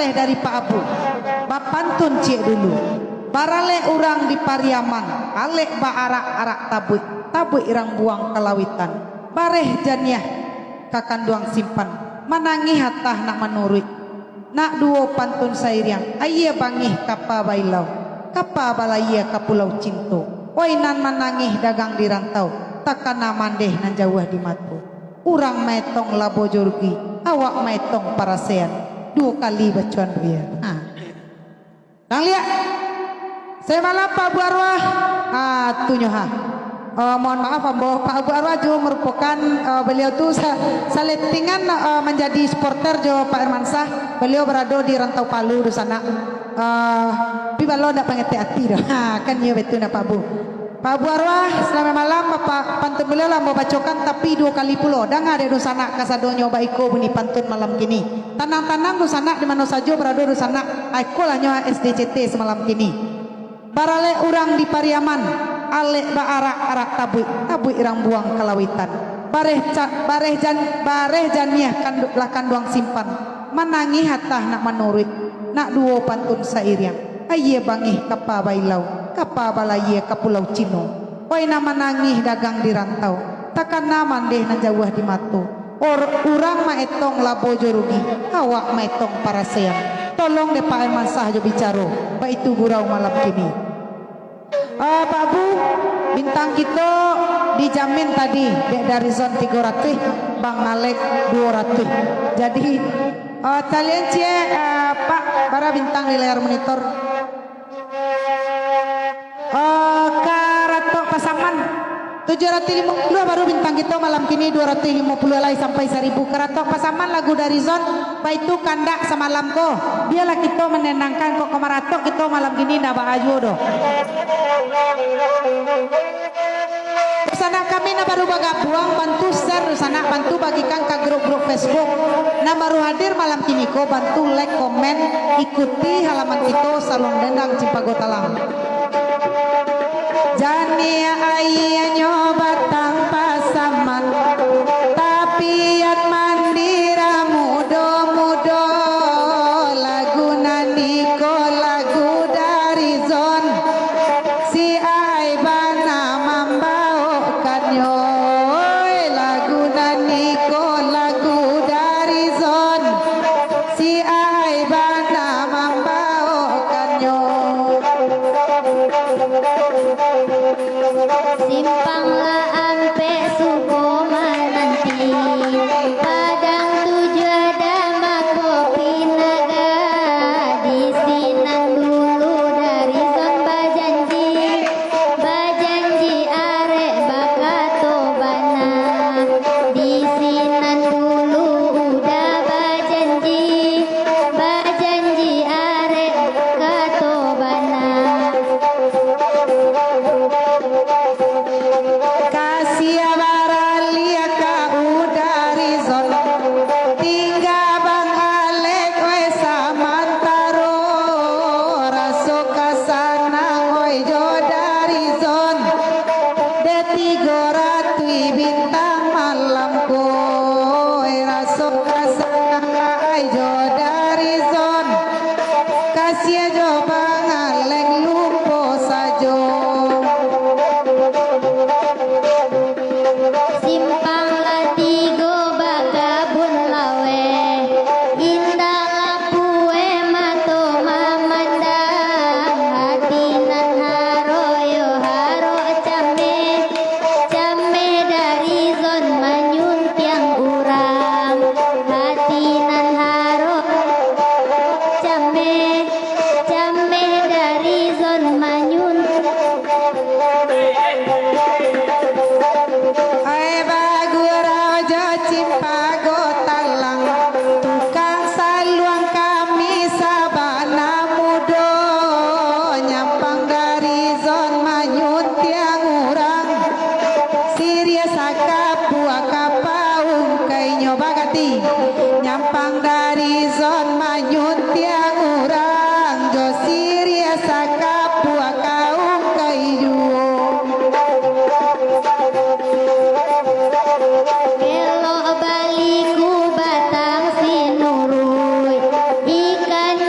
Bareh dari Pak Abu, bapantun ciek dulu. Baralek urang di Pariaman, alek baarak-arak tabuik, tabuik urang buang ka lauitan. Bareh janiah ka kanduang simpan, manangih atah nak manuruik. Nak duo pantun sairiang, aia bangih kapa bailau, kapa balayia ka pulau cinto. Oi nan manangih dagang di rantau, takana mandeh nan jauah di mato. Urang maetong labo jo rugi, awak maetong parasean. Duo kali bacuan buya. Ha. Nang liak. Samalam Pak Abu Arwah. Ah, tu nyo ha. Eh, mohon maaf ambo, Pak Abu Arwah juo merupakan, eh, beliau tu sa-, salettingan, eh, manjadi supporter jo Pak Hermansyah. Beliau barado di rantau Palu, dunsanak. Eh, tapi balo ndak pangatek ati doh. Ha, kan iyo betul ndak Pak Abu? Pak Abu Arwah, salamaik malam, Bapak, pantun baliau lah ambo bacokan, tapi duo kali pulo. Danga dek dunsanak kasadonyo baiko bunyi pantun malam kini. Tanang-tanang dunsanak di mano sajo barado dunsanak, aikolah nyo S D C T samalam kini. Baralek urang di Pariaman, alek baarak-arak tabuik, tabuik urang buang ka lauitan. Bareh ca-, bareh jan-, bareh janiah kandu-, lah kanduang simpan, manangih atah nak manuruik, nak duo pantun sairiang. Aia bangih kapa bailau, kapa balayia ka pulau Cino. Oi nan manangih dagang di rantau, takana mandeh nan jauah di mato. Or-, urang maetong labo jo rugi, awak maetong parasean. Tolong dek Pak Hermansyah jo bicaro, baitu gurau malam kini. Ah, Pak Abu, bintang kito dijamin tadi, dek dari zon tigo ratuih, Bang Alek duo ratuih. Jadi, ah, talian ciek, ah, Pak, bara bintang di layar monitor. Ah, Karatok Pasaman, tujuh ratuih limo puluah baru bintang kito malam kini, duo ratuih limo puluah lai sampai saribu. Karatok Pasaman lagu dari zon, baitu kandak samalam ko. Bialah kito manenangkan ko, ko maratok kito malam kini ndak baa juo doh. Sanak kami nan baru bagabuang, bantu share, sanak bantu bagikan ka grup-grup Facebook. Nan baru hadir malam kini ko, bantu like, komen, ikuti halaman kito Saluang Dendang Cimpago Talang. Janiah aianyo batang pasaman, tapian mandira mudo-mudo, lagu nan iko lagu dari zon. Si ai bana mambaokannyo, lagu nan iko lagu dari zon. Si ai bana mambaokannyo. Simpang lah ampek suko mananti, Padang Tujuah Damakopi Naga, di sinan dulu dari zon bajanji. Bajanji arek bakato bana, di sinan dulu udah bajanji, bajanji arek kato bana. Kasiah baraliah ka udari zon, tingga Bang Alek, weh, samantaro, raso ka sanang, oi, jo dari zon. Dek tigo ratuih bintang malam ko, oi, raso ka sanang, ai, jo dari zon. Kasiah jo Bang Alek lupo sajo. Simpang lah tigo bakabun laweh, indak lapue mato mamandang, hati nan haro yo harok cameh, cameh dari zon manyuntiang urang, hati nan harok cameh, cameh dari zon manyun. Ai bagurau jo Cimpago Talang, tukang saluang kami sabana mudo, nyampang dari zon manyuntiang urang. Siriah sakapua kapaung kainyo bagati, nyampang dari zon manyuntiang urang, jo siriah sakapua kaung kai juo. Elok baliku batang sinuruik, ikan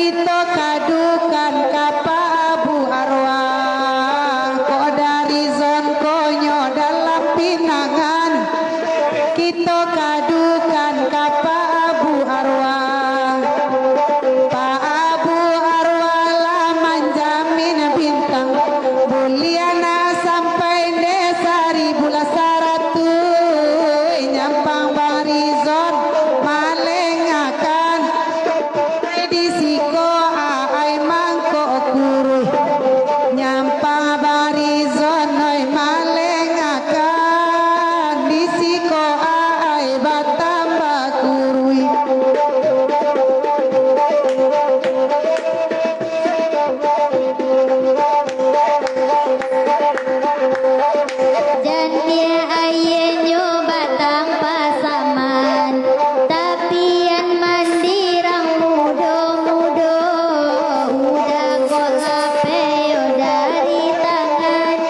Kito kadukan ka Pak Abu Arwah, kok dari zon konyo dalam pinangan. Kito kadukan ka Pak Abu Arwah. Pak Abu Arwah lah manjamin bintang, buliah nak sampai nde saribu lah saratuih, nyampang Bang Rizon malengakan. Di siko aai mangkok kuruih, nyampang Bang Rizon noi malengakan. Di siko aai batambah kuruih. Janiah aianyo batang pasaman, tapian mandirang mudo-mudo. Udah kok lapeh yo dari tangan,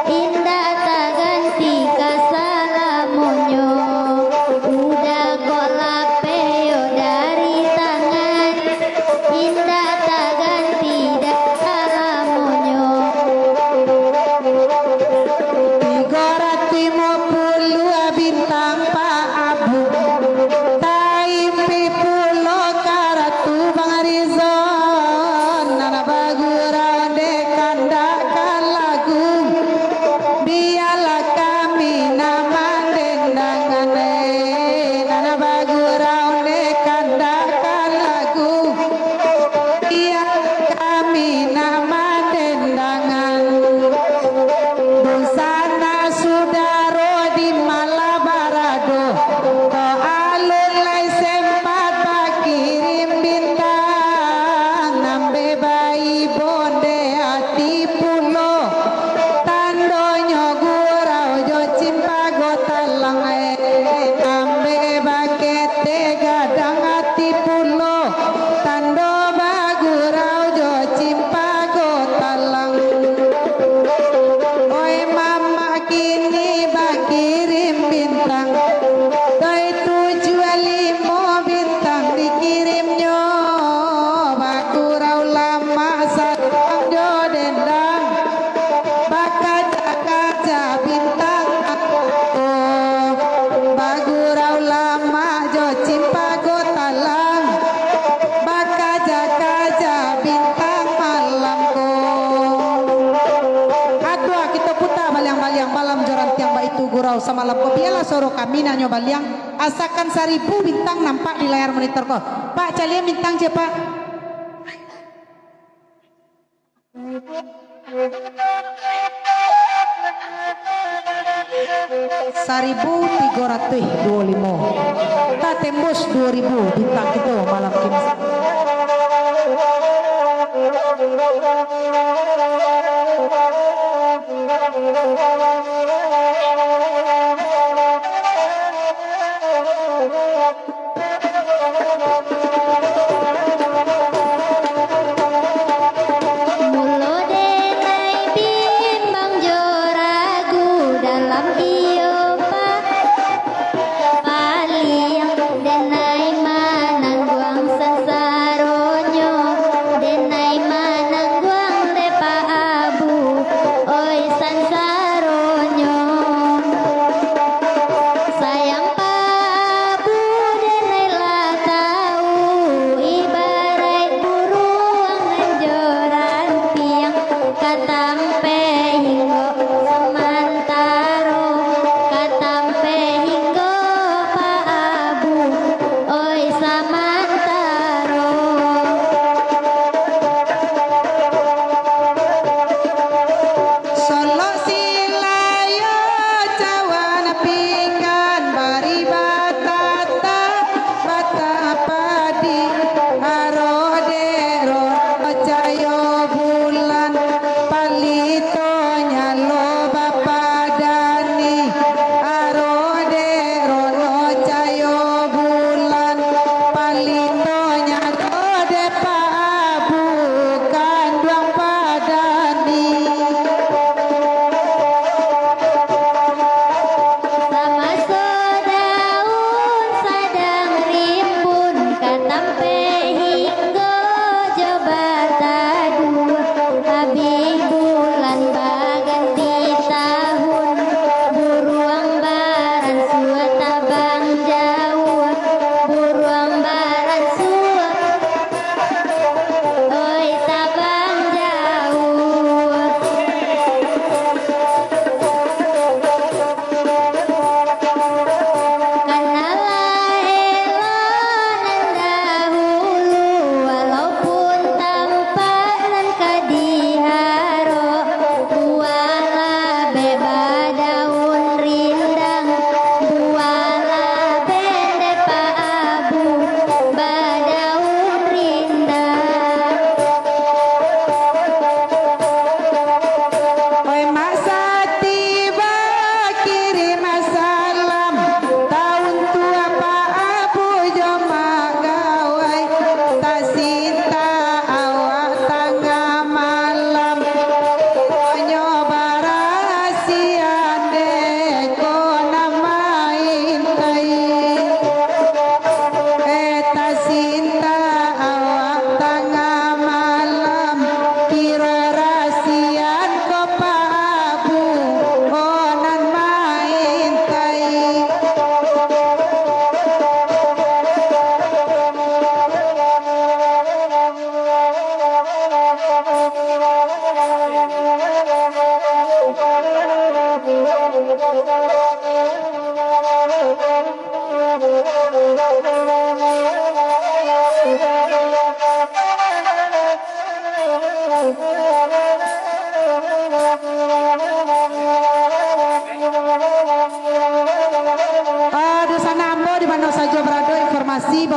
indak taganti ka salamonyo. Udah kok lapeh yo dari tangan, indak taganti dah salamonyo. Tigo ratuih limo puluah bintang Pak Abu, taimpih pulo karatu Bang Rizon, nan bagurau dek kandak ka lagu. Bialah kami nan mandendangan, eh, nan bagurau dek kandak ka lagu. Bialah kami nan mandendangan. Dunsanak sudaro di malah barado, kok alun lai sempat bakirim bintang, nan be baibo nde ati pulo. Tandonyo gurau jo cimpago talang, eh, nan be baketek gadang ati pulo. Tando bagurau jo cimpago talang. Oi mamak kini bakirim bintang, doi tujuah limo bintang dikirimnyo, bagurau lamak sadang jo dendang. Bakaca-kaca bintang, oh, bagurau lamak jo cimpago talang, bakaca-kaca bintang malam ko. Atua, kito puta baliang-baliang, malam jo rantiang baitu gurau samalam ko. Bialah suaro kami nan nyo baliang, asakan saribu bintang nampak di layar monitor ko. Pak, calian bintang ciek, Pak. Saribu tigo ratuih duo limo. Tatembus duo ribu bintang kito malam kini. Mulo denai bimbang jo ragu dalam iyo pa-, paliang, denai manangguang sansaronyo, denai manangguang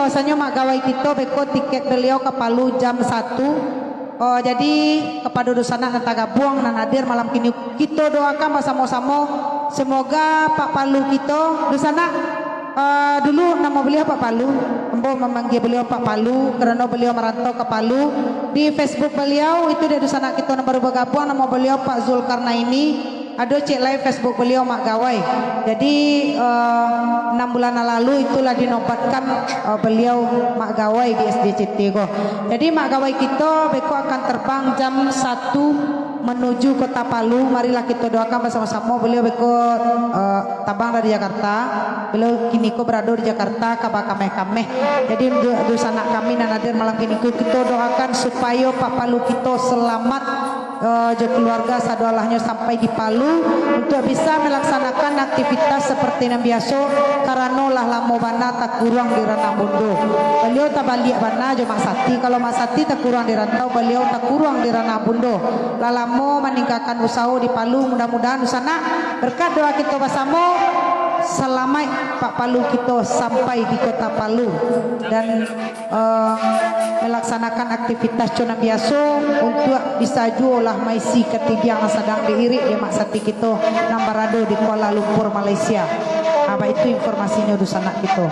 biasonyo Mak Gawai kito beko tiket baliau ka Palu jam satu. Oh, jadi, kapado dunsanak nan tagabuang, nan hadir malam kini, kito doakan basamo-samo, semoga Pak Palu kito, dunsanak, eh, dulu namo baliau Pak Palu, ambo mamanggia baliau Pak Palu, karano baliau marantau ka Palu. Di Facebook baliau, itu dek dunsanak kito nan baru bagabuang, namo baliau Pak Zulkarnaini. Ado cek lai Facebook baliau Mak Gawai. Jadi, eh, enam bulan nan lalu itulah dinobatkan, eh, baliau Mak Gawai di S D C T ko. Jadi, Mak Gawai kito beko akan terbang jam satu menuju kota Palu. Marilah kito doakan basamo-samo baliau beko, eh, tabang dari Jakarta. Baliau kini ko barado di Jakarta, ka bakameh-kameh. Jadi, du-, dunsanak kami nan hadir malam kini ko, kito doakan supayo Pak Palu kito selamat eh, jo keluarga sadoalahnyo sampai di Palu, untuak bisa melaksanakan aktivitas seperti nan biaso, karano lah lamo bana takuruang di Ranah Bundo. Baliau tabaliak bana jo Mak Sati, kalau Mak Sati takuruang di rantau, baliau takuruang di Ranah Bundo. Lah lamo maninggakan usaho di Palu, mudah-mudahan dunsanak, berkat doa kito basamo, salamaik Pak Palu kito sampai di kota Palu. Dan eh, melaksanakan aktivitas co nan biaso, untuak bisa juo lah maisi katidiang nan sadang diirik dek Mak Sati kito nan barado di Kuala Lumpur, Malaysia. Ah, baitu informasinyo dunsanak kito.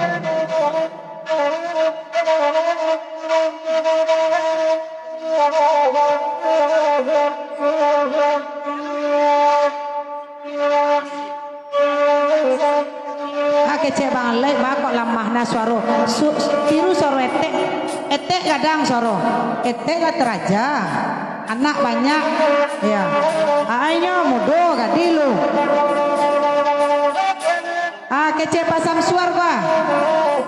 Ah, kecek Bang Alek, ba kok lamah nah suaro. Su-, tiru suaro etek. Etek gadang suaro. Etek lah taraja. Anak banyak. Ya. Ainyo mudo gadih lu. Ah, kecek Pak Samsuar gua.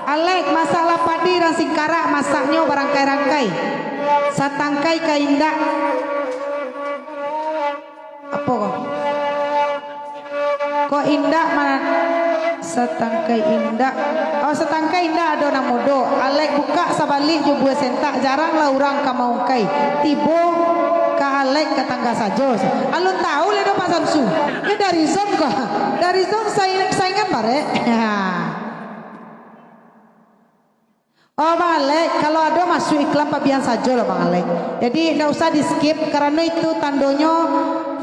Alek, masaklah padi rang singkarak, masaknyo barangkai-rangkai. Satangkai ka indak. Apo ko? Ko indak ma-, satangkai indak. Oh, satangkai indak ado nan mudo. Alek bukak sabalik jo buah sentak, jarang lah urang ka maungkai. Tibo ka Alek ka tangga sajo. Alun tahu lai do Pak Samsu. Nyo dari Zon ko. Dari Zon sai-, saingan barek. Oh, Bang Alek, kalau ado masuak iklan, pabian sajo lah, Bang Alek. Jadi, ndak usah di-skip, karano itu tandonyo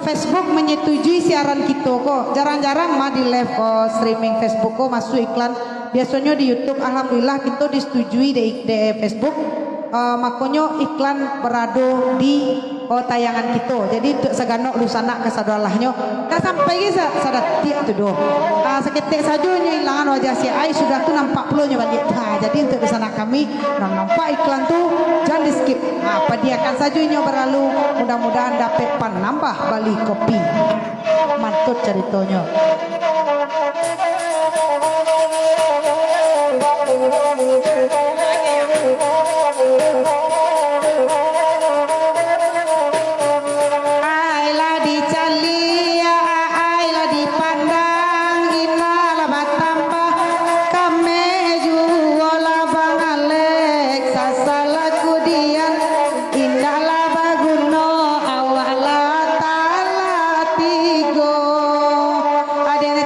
Facebook menyetujui siaran kito ko. Jarang-jarang mah di live, oh, streaming Facebook ko masuak iklan. Biasonyo di YouTube, alhamdulillah, kito disetujui dek, dek Facebook. Eh, makonyo iklan barado di Oh, tayangan kito. Jadi, untuak saganok dunsanak kasadolahnyo, ka sampai ge sa-, sadatiak tu doh. Ah, saketek sajo nyo ilangan wajah si Ai, sudah tu nampak pulo nyo baliak. Ha, jadi, untuak dunsanak kami, nan nampak iklan tu, jan di-skip. Ha, padiakan sajo inyo balalu, mudah-mudahan dapek panambah bali kopi. Mantun caritonyo. Ai lah dicaliak, ai lah dipandang, indak lah batambah, kameh juo lah bangalek, sasalah kudian, indaklah baguno, awak lah talatigo. Ade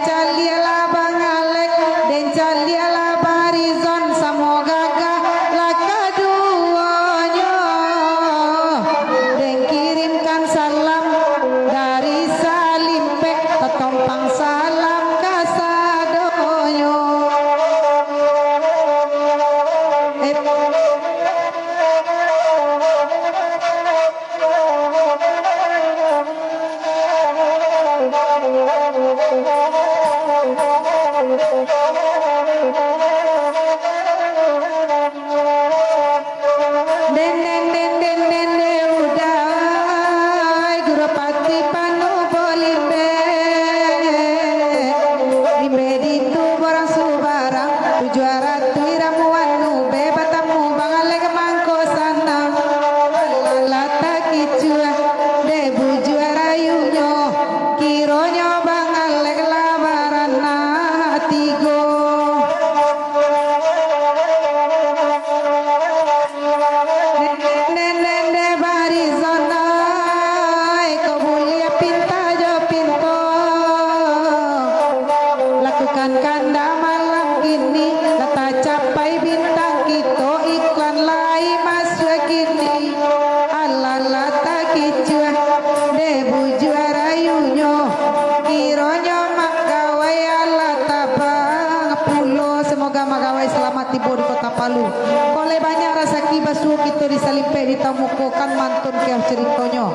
Kito di Salimpek ditamukokan mantun kiah caritonyo.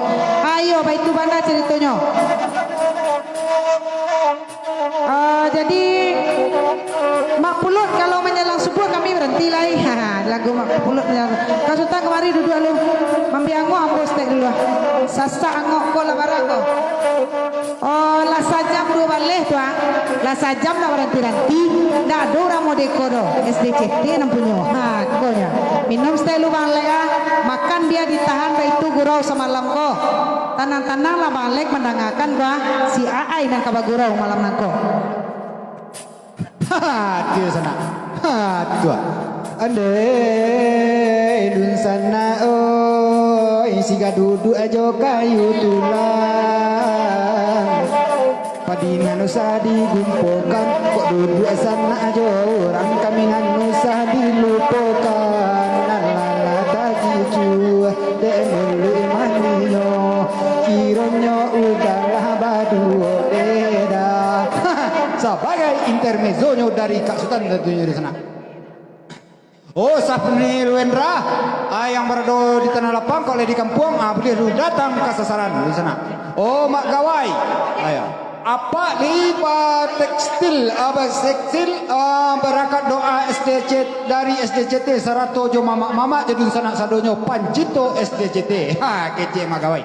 Ayo, baitu bana caritonyo. Ah, jadi, Mak Pulut, kalau manjalang subuah kami baranti lai. Ha, lagu Mak Pulut manjalang. Ka Sutan kamari duduak lu. Mambiang angok ambo saketek dulu ah. Sasak angok ko lah barang ko. Oh, lah sajam duo baleh tu ah. Lah sajam nak baranti-ranti. Ndak ado urang mode ko doh. S D C T nan punyo. Ha, ko nyo. Minum saketek lu Bang Lek ah. Makan bia ditahan baitu gurau samalam ko. Tanang-tanang lah Bang Lek mandangakan ko ah. Si Aai nan ka bagurau malam nan ko. Ha, tu sanak. Ha, tu ah. Andai dunsanak, oi, siga duduak jo kayu tulang. Padi nan usah digumpokan, kok duduak sanak jo urang, kami nan usah dilupokan. Alah, takicuah dek muluik manisnyo, kironyo udahlah baduo beda. Sabagai intermezzonyo dari Kak Sutan tantunyo di sanak. Oh, Safni Luendra, ah, yang barado di Tanah Lapang, kok lai di kampuang, ah, buliah lu datang ka sasaran di sanak. Oh, Mak Gawai, ayo. Apak Liba Tekstil, ah, ba-, Tekstil, ah, barakat doa S D C, dari S D C T sarato jo mamak-mamak jo dunsanak sadonyo pancinto S D C T. Ha, kecek Mak Gawai.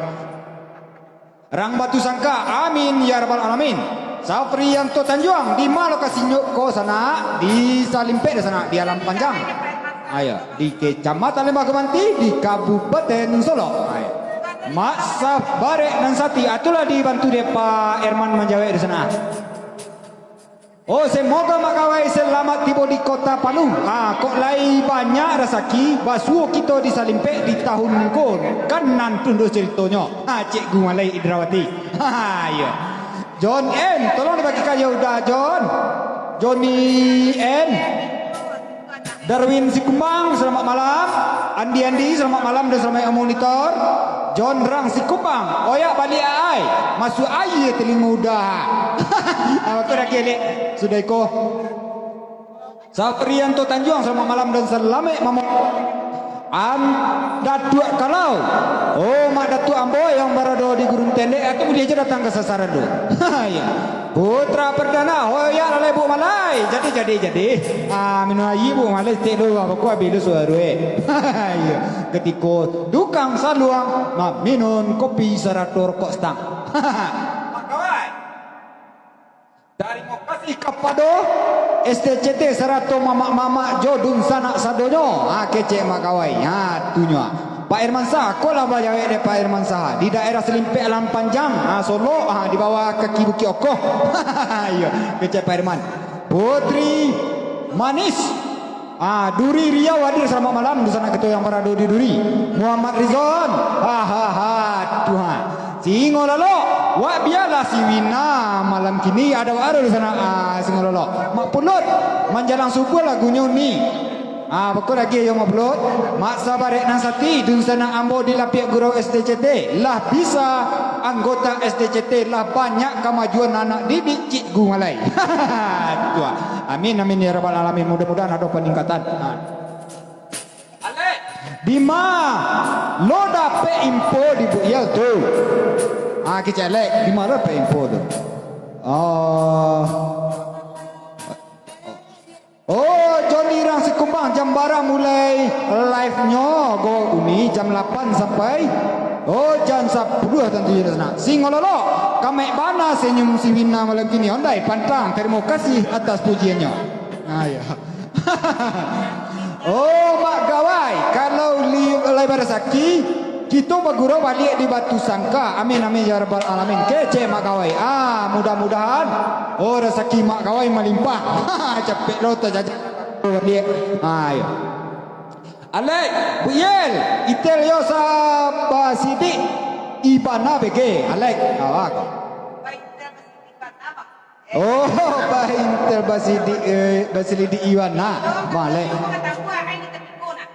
Rang Batu Sangka, amin ya rabbal alamin. Safrianto Tanjuang, di ma lokasinyo ko sanak? Di Salimpek di sanak, di Alam Panjang. Ayo, di Kecamatan Lembah Kemanti, di Kabupaten Solok. Ayo. Mak Sabarek nan sati, atulah dibantu dek Pak Erman manjawek di sanak. Oh, semoga Mak Gawai selamat tibo di Kota Palu. Ah, kok lai banyak rasaki, basuo kito di Salimpek di tahun ko. Kan nan tunduh caritonyo. Ha, Cikgu Malai Indrawati. Ha, iyo. John M, tolong dibagi kayo udah, John. Johnny M. Darwin Sikumbang, selamat malam. Andi Andi, selamat malam dan selamat monitor. John Rang Sikumbang, oyak baliak ai, masuak aia telingo udah. Apa tu lagi, Lek? Sudah iko. Saprianto Tanjuang, selamat malam dan selamat mamo. An Datuak Kalau. Oh, Mak Datuak ambo yang barado di Gurun Tendek, atau buliah aja datang ke sasaran tu. Ya. Putra Perdana, hoyak lalai Buk Malai. Jadi, jadi, jadi. Ah, minum aia Buk Malai, tek dulu, baku habis dulu suara, eh. Iya. Ketiko tukang saluang, maminum kopi sarato rokok stang. Mak Kawai. Tarimo kasih kapado S T C T sarato mamak-mamak jo dunsanak sadonyo. Ha, kecek Mak Kawai. Ha, tunyo. Pak Herman Sah, ko lah bajawek dek Pak Herman Sah. Di daerah Selimpek Alam Panjang, ha, Solok, ha, di bawah kaki Bukik Okoh. Iyo, kecek Pak Herman. Putri Manis. Ah, Duri Riau hadir, selamat malam, dunsanak kito yang barado di Duri. Muhammad Rizon. Ha, ha, ha, Tuhan. Singo Lalok, wak bialah si Wina malam kini ada wak ado di sana, ah, Singo Lalok. Mak Pulut, manjalang subuah lagunyo ni. Ah, beko lagi yo Mak Pulut. Mak Sabarek nan sati, dunsanak ambo di Lapiak Gurau S D C T. Lah bisa anggota S D C T, lah banyak kamajuan anak didik Cikgu Malai. Tuah. Amin, amin, ya rabbal alamin. Mudah-mudahan ado paningkatan. Ah. Alek. Dima lo dapek info di Buk Yel tu? Ah, kecek Alek, dima lo dapek info tu? Oh. Oh, Joni Rang Sikumbang, jam bara mulai live-nyo, go uni jam lapan sampai, oh, jam sapuluah tantu di sana. Singo Lolok, kamek bana senyum si Wina malam kini. Ondai pantang, terima kasih atas pujiannya. Ah, ya. Oh, Mak Gawai, kalau li-, lai barasaki, kito bagurau baliak di Batu Sangka. Amin, amin, ya rabbal alamin. Kecek Mak Gawai. Ah, mudah-mudahan, oh, rasaki Mak Gawai malimpah. Capek lo tajajak baliak. Ah, iyo. Alek, Buk Yel, itel yo sa basidik ibana bege, Alek. Awak ko. Oh, baintel basidik, eh, basilidik Iwan, nah, malek.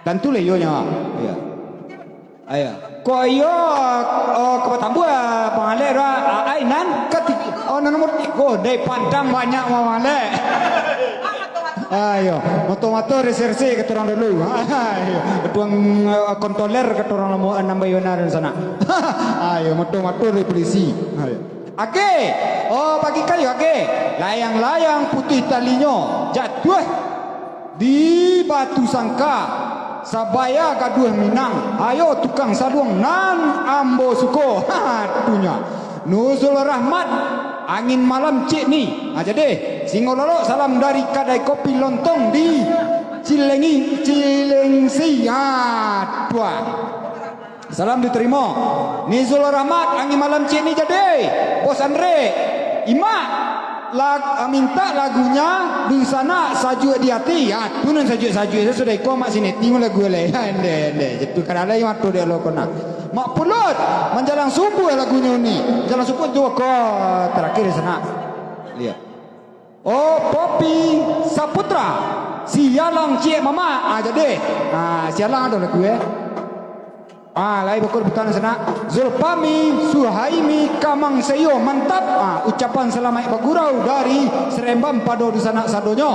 Tantu lah iyo nyo. Iya. Ayo. Kok iyo, oh, ka batambua, Bang Alek, dah, ai, nan kati-, oh, nan nomor tigo, dai pandang banyak, Bang Alek. Ayo, moto-moto reserse kato urang dulu. Ayo, tuang, eh, kontroler kato urang lamo, eh, nambai bana di sanak. Ayo, moto-moto dari polisi. Ayo. Age, oh, pagi kayu age. Layang-layang putuih talinyo, jatuah di Batu Sangka. Sabaya gaduah Minang, ayo tukang saluang nan ambo suko. Ha, tu nyo. Nuzul Rahmat, angin malam ciek ni. Ha, jadi, Singo Lolok, salam dari kadai kopi Lontong di Cilengi, Cilengsi. Ha, tu ah. Salam diterimo. Nizul Rahmat, angin malam ciek ni jadi. Bos Andre, Imak, lag-, mintak lagunya Dunsanak Sajuak di Ati. Ha, tu nan sajuak-sajuak. Sudah iko Mak Sineti lagu lai. Ha, ende, ende. Itu kan alai mato dia lo kona. Mak Pulut, Manjalang Subuah lagunyo ni. Manjalang Subuah tu ko terakhir di sanak. Lihat. Oh, Popi Saputra. Sialang ciek mamak. Ah, jadi. Ah, sialang ado lagu, eh. Ah, lai bakul butan sanak. Zulpami, Suhaimi, Kamang Seyo, mantap. Ah, ucapan salamaik bagurau dari Seremban pado dunsanak sadonyo.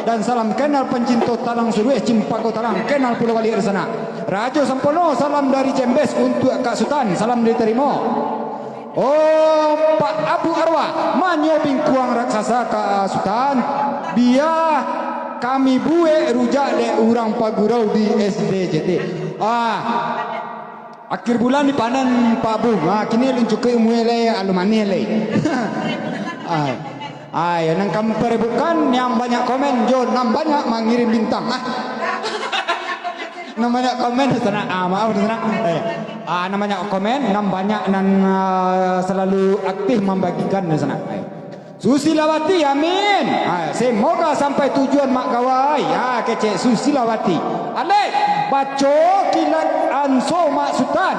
Dan salam kenal pencinto talang surueh, cimpago talang, kenal pulo baliak di sanak. Rajo Sampono, salam dari Jembes untuak Kak Sutan. Salam diterimo. Oh, Pak Abu Arwah, manyo bingkuang raksasa ka Sutan, bia kami buek rujak dek urang pagurau di S D C T. Ah, akhir bulan dipanen Pak Abu. Ah, kini alun cukuik umua lai, alun manih lai. Ah. Ayo, nan kami parebutkan, yang banyak komen, jo nan banyak mangirim bintang. Ah. Nan banyak komen, sanak. Ah, maaf, sanak. Eh. Ah, nan banyak komen, nan banyak nan, ah, selalu aktif mambagikan, sanak. Ayo. Susilawati, amin. Ah, semoga sampai tujuan, Mak Gawai. Ah, kecek Susilawati. Alek, baco kilat anso Mak Sutan.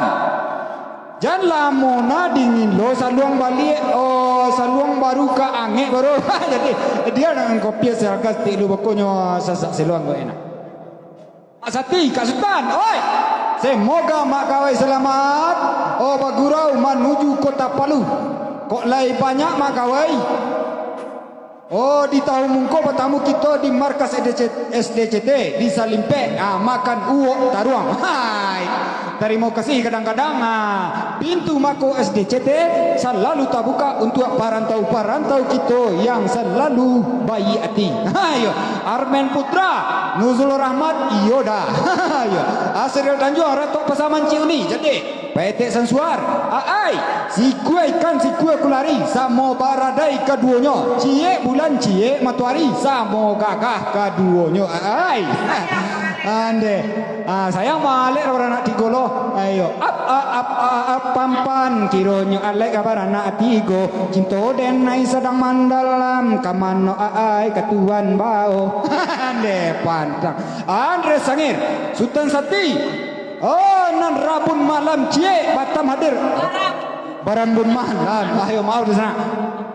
Jan lamo na dingin lo, saluang baliak, oh, saluang baru ka angek baru. Jadi, dia dengan kopi seharga setik lu, pokoknyo sasak saluang ko enak. Mak Sati, Kak Sutan, oi! Semoga Mak Gawai selamat, oh, bagurau manuju Kota Palu. Kok lai banyak Mak Gawai? Oh, di tahun mungko batamu kito di markas S D C, S D C T di Salimpek, ah, makan uwok taruang. Hai. Tarimo kasih kadang-kadang, ah, pintu mako S D C T salalu tabuka untuak parantau-parantau kito yang salalu baiak ati. Ayo, Armen Putra, Nuzul Rahmat, iyo dah. Ayo, Asriel Tanjuang, Ratok Pasaman Ciuni. Jadi, Petek Sansuar, aai, sikua ikan sikua kulari, samo baradai kaduonyo, ciek bulan ciek matoari, samo gagah kaduonyo, aai. Ande, ah, sayang malek lah baranak tigo lo. Ayo, ap, a, ap, a, ap, pam, pan, kironyo alek ka baranak tigo, cinto denai sadang mandalam, ka mano aai ka tuan bao. Ande, pantang. Andre Sangir, Sutan Sati, Oh, nan rabun malam ciek Batam hadir. Barambun malam. Ayo, maaf di sanak.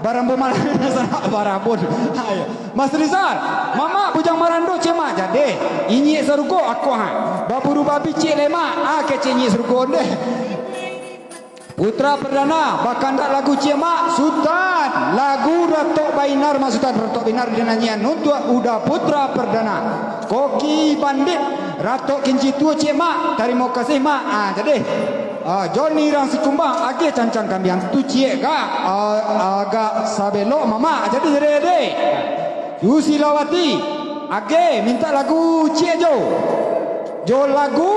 Barambun malam di sanak, barambun. Ayo. Mas Rizal, mamak bujang marando ciek mak. Jadi, inyiak sarugo ako ha. Baburu babi ciek lemak. Ah, kecek inyiak sarugo deh. Putra Perdana, bakandak lagu ciek mak, Sutan. Lagu Ratok Bainar mak Sutan, Ratok Bainar dinanyian untuak Uda Putra Perdana. Koki Bandit, Ratok Kinci Tuo ciek mak, tarimo kasih mak. Ah, jadi, ah, Joni Rang Sikumbang, agih cancang kambiang tu ciek ka, ah, agak sabelok mamak. Jadi, jadi, jadi. Susilawati, age, mintak lagu ciek jo. Jo lagu,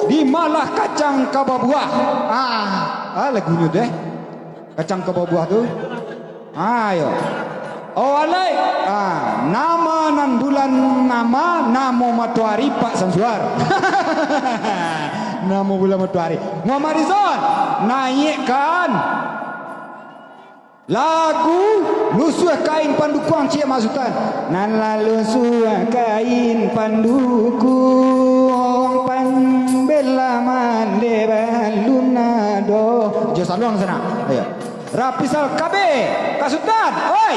Di Malah Kacang Ka Babuah. Ah, ah, lagunyo tu, eh. Kacang ka babuah tu. Ayo. Oh, alai. Ah, nama nan bulan nama, namo matoari Pak Sansuar. Namo bulan matoari. Muhammad Rizal, naikkan. Lagu Lusuah Kain Pandukuang ciek mak Sutan. Nan lah lusuah kain pandukuang, pambela mande balun ado. Jo saluang sanak. Ayo. Rapisal K B, Kak Sutan, oi.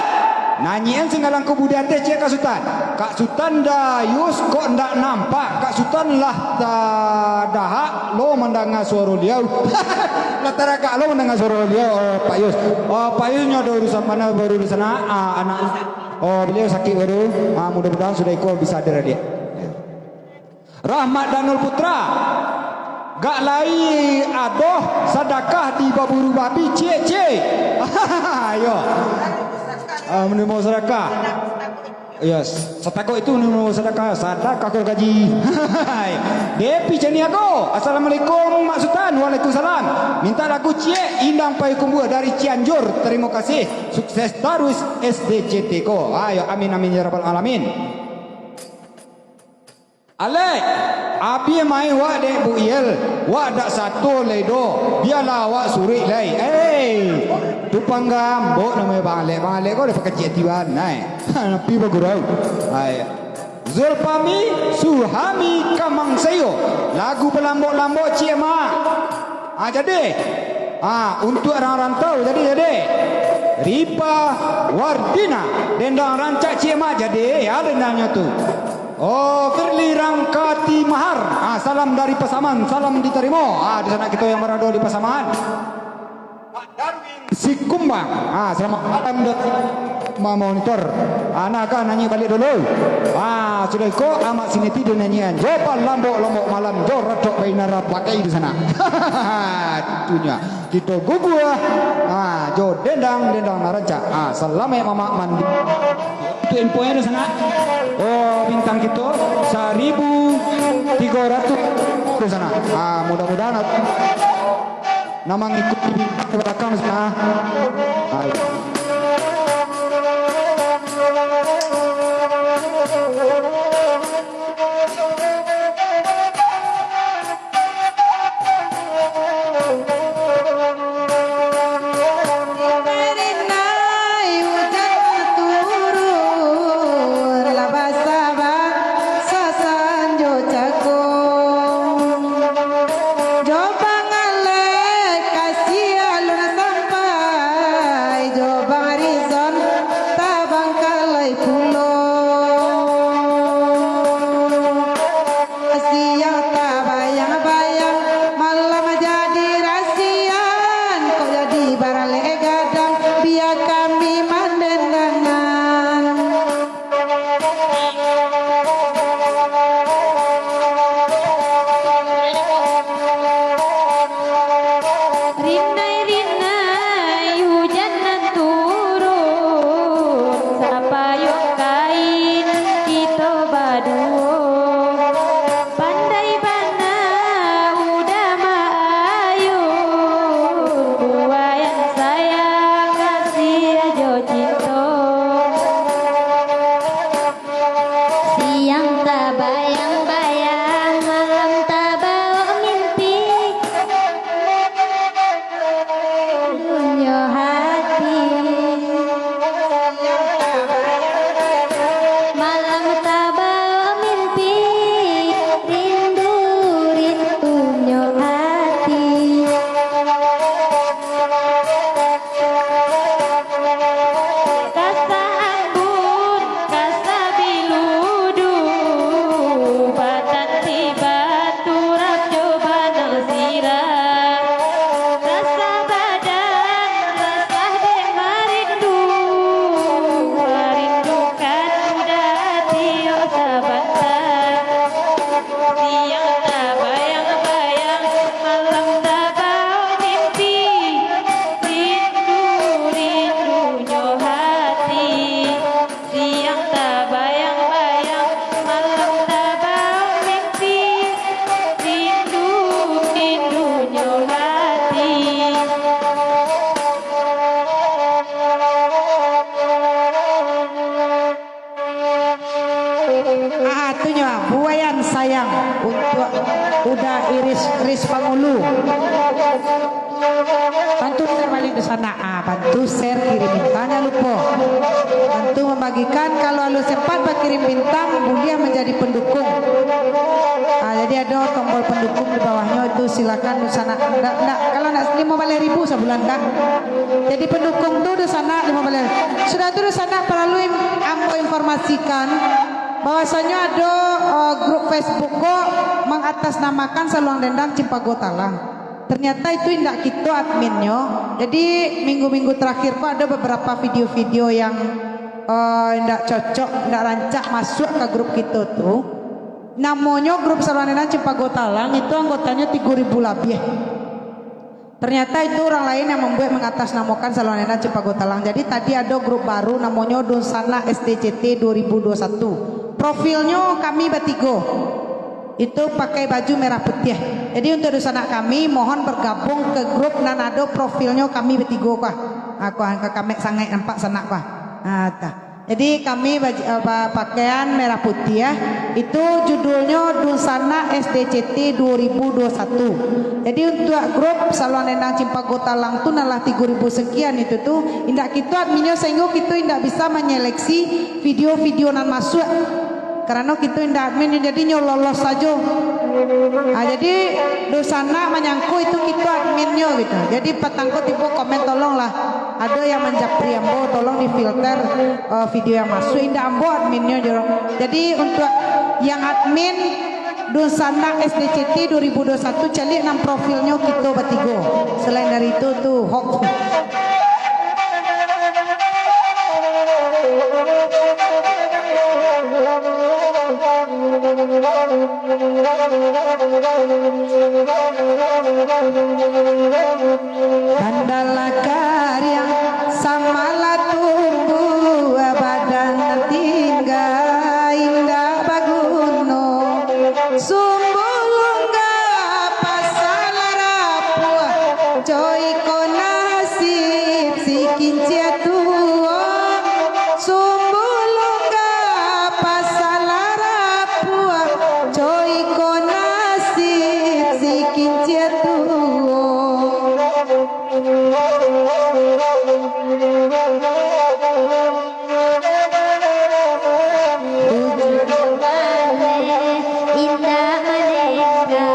Nanyian singalang kubudi ateh ciek Kak Sutan. Kak Sutan Dayus kok ndak nampak. Kak Sutan lah tadahak lo mandanga suaro liau. Lah taragak lo mandanga suaro liau, oh, Pak Yus. Oh, Pak Yus nyo ado urusan mano baru di sana, ah, anak. Oh, baliau sakik baru. Ah, mudah-mudahan sudah iko bisa hadir, Adiak. Rahmat Danul Putra. Gak lai adoh sadakah di baburu babi, ciek, ciek. Ayo. Ah, menerima sadakah. Yes, sadakah itu, sadakah, sadakah kau gaji. Depi Caniago, assalamualaikum Mak Sutan. Waalaikumsalam. Minta lagu ciek Indang Payokumbuah dari Cianjur. Terima kasih. Sukses terus S D C T ko. Ayo, amin, amin, ya rabbal alamin. Alek, abih main wak dek Bu Yel, wak dak sato lai doh, bialah awak suruik lai. Eh, tu panggambok namonyo Bang Alek. Bang Alek ko dah pakecek tiban, nai. Tapi bagurau. Hai. Zulfami Suhami Kamang Sayo, lagu balambok-lambok ciek mak. Ah, jadi. Ah, untuak urang rantau, jadi, jadi. Ripa Wardina, dendang rancak ciek mak, jadi, ya, dendangnyo tu. Oh, Firly Rangkati Mahar. Ah, salam dari Pasaman, salam ditarimo. Ah, di sanak kito yang barado di Pasaman. Sikumbang. Ah, selamat malam, Dok. Mamonitor. Ah, nah, kan nanyi balik dulu. Ah, sudah iko, Amak Sineti dinanyian. Jo balambok-lambok malam, jo ratok bainara pakai di sana. Tunyo. Kito guguah. Ah, jo dendang, dendang nan rancak. Ah, salamaik mamak mandi. Tu infonya di sana. Oh, bintang kito saribu tigo ratuih di sana. Ah, mudah-mudahan nan mangikuti bintang di balakang di sana. Ah. Rinai ujan turun, lah basah-basah sanjo cako. Jo pangalek kasi alun sampai, jo Bang Rizon tabangkalai pulo. Siang tabayang-bayang, malam jadi rasian, kok jadi baralek gadang, bia kami mandendangan. Rinai-rinai ujan nan turun, sapayung kain kito baduo. Pandai bana uda maayun, buayan sayang kasih jo cinto. Siang tabayang-bayang, malam tabaok mimpi. Rindunnyo hati. Malam tabaok mimpi, rindu-rindunnyo hati. Kasa ambun, kasa biludu, batanti baturap jo banang sirah. Kasa badan, rasah dek marindu, marindukan uda tiok sabanta. Siang tabayang-bayang, malam tabaok mimpi, rindu-rindunyo hati. Siang tabayang-bayang, malam tabaok mimpi, rindu-rindunyo hati. Ah, tu nyo, ah, buayan sayang untuak Uda Iris Ris Pangulu. Bantu share baliak di sana. Ah, bantu share, kirim bintang, jangan lupo. Bantu mambagikan, kalau alun sempat bakirim bintang, buliah manjadi pendukung. Ah, jadi ado tombol pendukung di bawahnyo tu, silakan di sana. Ndak, ndak, kalau ndak limo baleh ribu sabulan, ndak. Jadi pendukung tu di sana limo baleh. Sudah tu di sana paralu im-, ambo informasikan bahwasanyo ado, eh, grup Facebook ko mangatasnamakan Saluang Dendang Cimpago Talang. Ternyata itu indak kito adminnyo. Jadi minggu-minggu terakhir ko ado beberapa video-video yang eh, indak cocok, indak rancak masuak ka grup kito tu. Namonyo grup Saluang Denang Cimpago Talang, itu anggotanyo tigo ribu labiah. Ternyata itu urang lain yang mambuek, mangatasnamokan Saluang Denang Cimpago Talang. Jadi tadi ado grup baru namonyo Dunsanak S D C T dua ribu dua satu. Profilnyo kami batigo. Itu pakai baju merah putiah. Jadi untuk dunsanak kami, mohon bergabung ke grup nan ado profilnyo kami batigo ko ah. Ah, ko ah, ka kamek sangaik nampak sanak ko ah. Ah, tah. Jadi kami baj-, eh, ba-, pakaian merah putiah, itu judulnyo Dunsanak S D C T dua ribu dua satu. Jadi untuak grup Saluang Denang Cimpago Talang tu nan lah tigo ribu sekian itu tu, indak kito adminnyo, sahinggo kito indak bisa manyeleksi video-video nan masuak. Karano kito indak admin, jadi nyo lolos sajo. Ah, jadi dunsanak manyangko itu kito adminnyo gitu. Jadi patang ko tibo komen, tolonglah. Ado yang manjapri ambo, tolong difilter, eh, video yang masuk, indak ambo adminnyo jo. Jadi, untuak yang admin Dunsanak S D C T dua ribu dua satu, caliak nan profilnyo kito batigo. Selain dari itu, tu hoax. Tanda lah kariang, samalah tumbuah, badan tingga indak baguno. Sumbu lungga pasal rapuah, co iko nasib si kincia tuo. Sumbu lungga pasal rapuah, co iko nasib si kincia tuo. Ujuik baleh indak mandeka,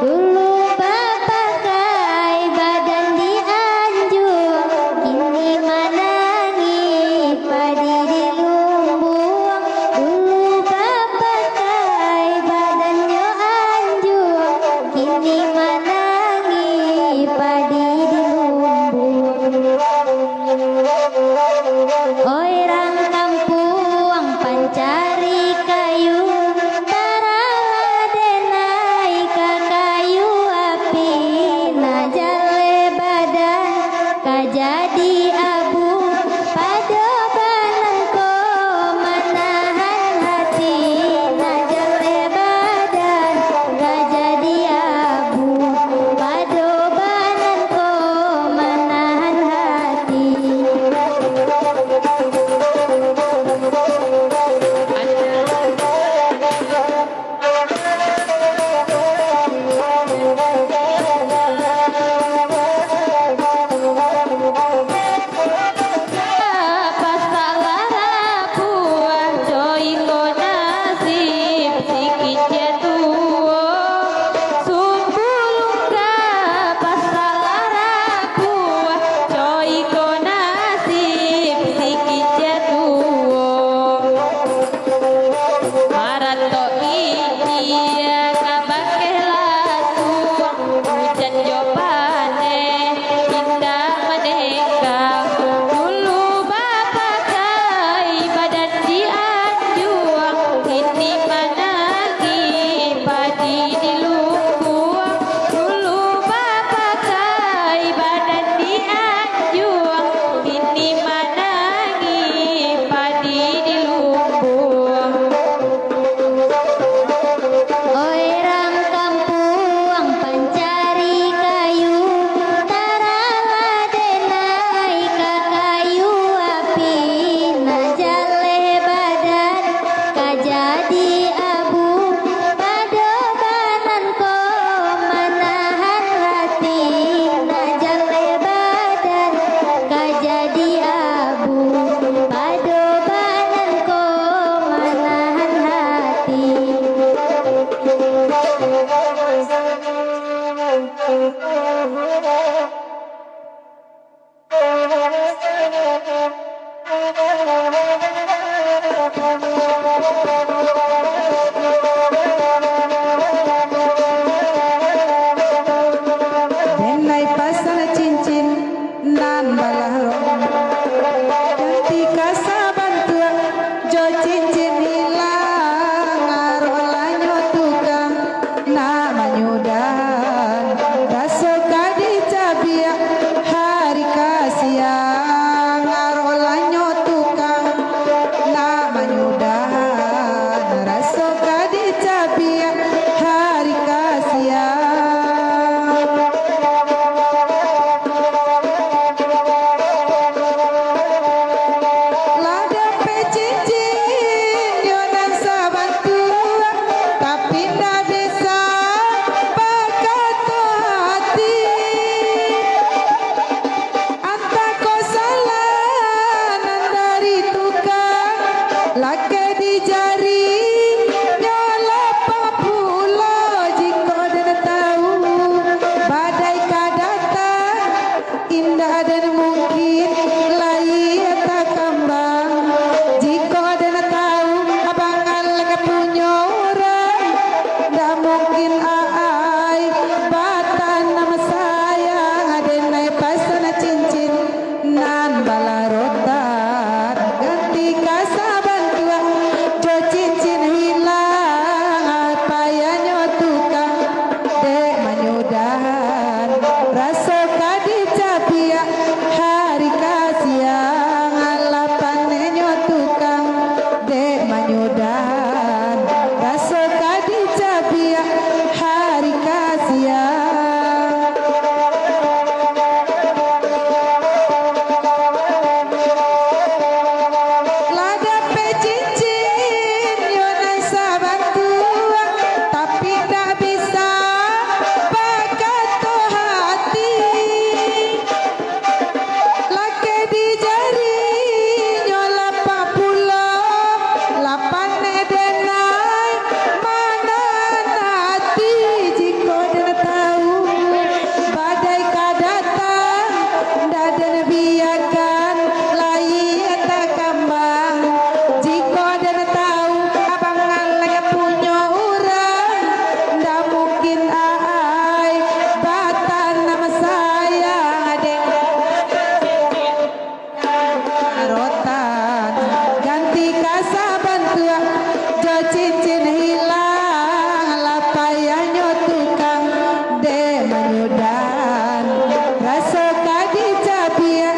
dulu bapakai badan di anjuang, kini manangih padi di lumbuang. Dulu bapakai badannyo anjuang, kini manangih padi di lumbuang. Oi rang kampuang pancari kayu, taralah denai ka kayu api, nak jaleh badan ka jadi abu. Pado banan ko manahan hati, nak jaleh badan ka jadi abu. Pado banan ko manahan hati. Pasal rapuah, co iko nasib si kincia tuo. Sumbu lungga pasal rapuah, co iko nasib si kincia tuo. Maratok India ka bakeh lasuang, ujan jo paneh indak maneka. Dulu bapakai badan di anjuang, kini manangih padi di lumbuang. Dulu bapakai badan di anjuang, kini manangih padi di lumbuang. Oi rang kampuang pancari kayu, taralah denai ka kayu api, nak jaleh badan ka jadi abu. Pado banan ko manahan hati, nak jaleh badan ka jadi abu. Pado banan ko manahan hati. Denai pasal cincin nan balah rong, ganti ka saban Dan mungkin lai takambang, jikok den tau abang Alek punyo urang. Ndak mungkin aai batanam sayang, den ai pasan cincin nan balarotan. Ganti ka sabantuak jo cincin hilang, payahnyo tukang. Dek manyudahan, raso ka dicabiak hari ka siang, lapannyo tukang. Dek manyudahan, raso ka dicabiak hari ka siang. Lah dapek cincin, yo nan sabantuak, tapi ndak bisa bakato hati. Lakeh di jarinyo lapan puluah lapan, den ai mananti. Jikok den tau badai ka datang, ndak den biakan lai takambang. Jikok den tau abang Alek punyo urang, ndak mungkin aai batanam sayang, dek rotan. Ganti ka sabantuak jo cincin hilang, lah payahnyo tukang. Dek manyudahan, raso ka dicabiak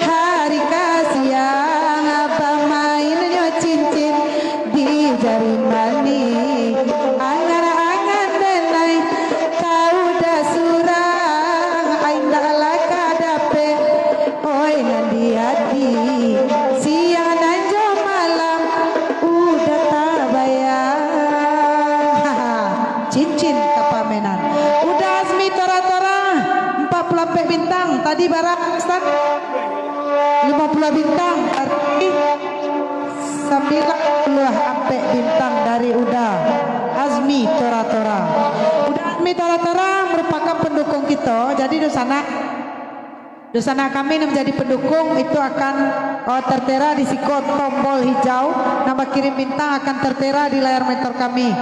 hari ka siang, bamainnyo cincin di jari manih. Angan-angan den ai, tau dak surang, ai ndak lah ka dapek. Oi nan di ati, siang nan jo malam udah tabayang. Cincin kapamenan. Uda Azmi Tora-Tora, empat puluh ampek bintang. Tadi bara, Ustaz? Limo puluah bintang. Tadi sambilan puluah ampek bintang dari Uda Azmi Tora-Tora. Uda Azmi Tora-Tora merupakan pendukung kito. Jadi, dunsanak, dunsanak kami nan manjadi pendukung itu akan, eh, tertera di siko tombol hijau, nan bakirim bintang akan tertera di layar monitor kami.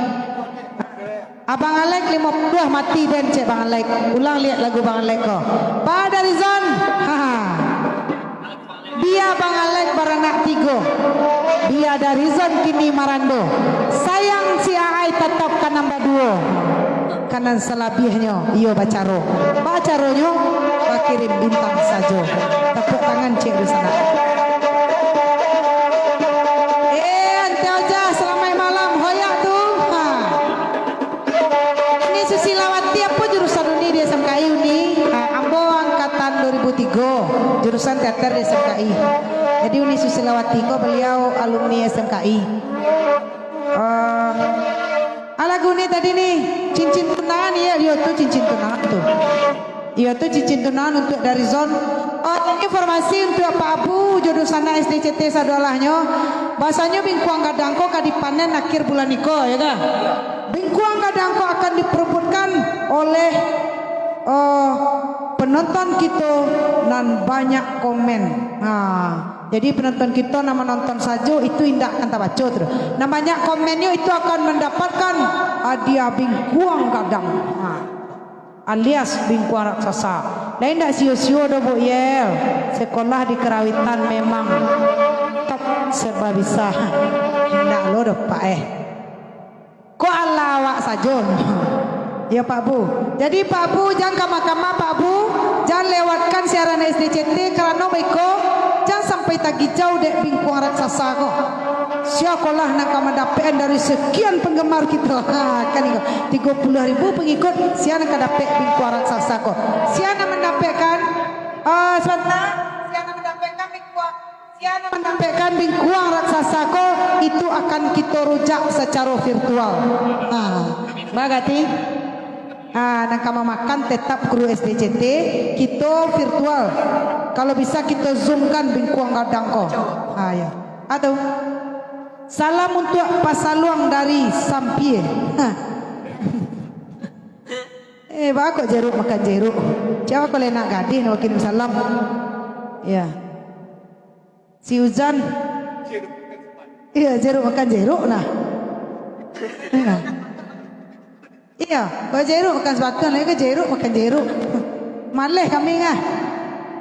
Abang Alek limo puluah mati den, cek Bang Alek. Ulang liek lagu Bang Alek ko. Pak Darizon, ha. Bia Bang Alek baranak tigo. Bia Darizon kini marando. Sayang si Aai tatap ka nan baduo. Ka nan salabiahnyo iyo bacaro. Bacaronyo bakirim bintang sajo. Tapuak tangan cek dunsanak. Eh, Ante Ojah, salamaik malam. Hoyak tu. Ha. Uni Susilawati apo jurusan Uni di S M K I Uni? Ah, ambo angkatan dua ribu tigo, jurusan teater di S M K I. Jadi Uni Susilawati ko baliau alumni S M K I. Ah, ah, lagu ni tadi ni, cincin tunangan, iyo, iyo tu cincin tunangan tu. Iyo tu cincin tunangan untuak Darizon. Oh, informasi untuak Pak Abu, jo dunsanak S D C T sadoalahnyo, bahasanyo bingkuang gadang ko ka dipanen akhir bulan iko, yo kah? Bingkuang gadang ko akan diperebutkan oleh, eh, penonton kito nan banyak komen. Ha, jadi penonton kito nan manonton sajo itu indak akan tabaco tu. Nan banyak komennyo itu akan mandapatkan hadiah bingkuang gadang. Ha. Alias bingkuang raksasa. Lain dak sio-sio doh, Buk Yel. Sekolah di Karawitan memang top serba bisa. Indak lo doh, Pak, eh. Kok alah awak sajo? Ya, Pak Bu. Jadi, Pak Bu, jan kama-kama, Pak Bu. Jan lewatkan siaran S D C T, karano baiko, jan sampai tagijau dek bingkuang raksasa ko. Sia kolah nan ka mandapekan dari sekian penggemar kito. Ha, kan iko. Tigo puluah ribu pengikut, sia nan ka dapek bingkuang raksasa ko. Sia nan mandapekkan, ah, sabanta, sia nan mandapekkan bingkuang, sia nan mandapekkan bingkuang raksasa ko, itu akan kito rujak sacaro virtual. Ha, bagati? Ha, nan ka mamakan tetap kru S D C T, kito virtual. Kalau bisa kito zoomkan bingkuang gadang ko. Ha, ya. Atau salam untuak Pasaluang dari Sampie. Ha. Eh, Baa kok jeruk makan jeruk? Sia ko lai nak gadih nak bakirim salam. Iyo. Si Uzan. Iyo, jeruk makan jeruk nah. Iyo. Iyo, kok jeruk makan sapatu, lai ko jeruk makan jeruk. Maleh kami ngah.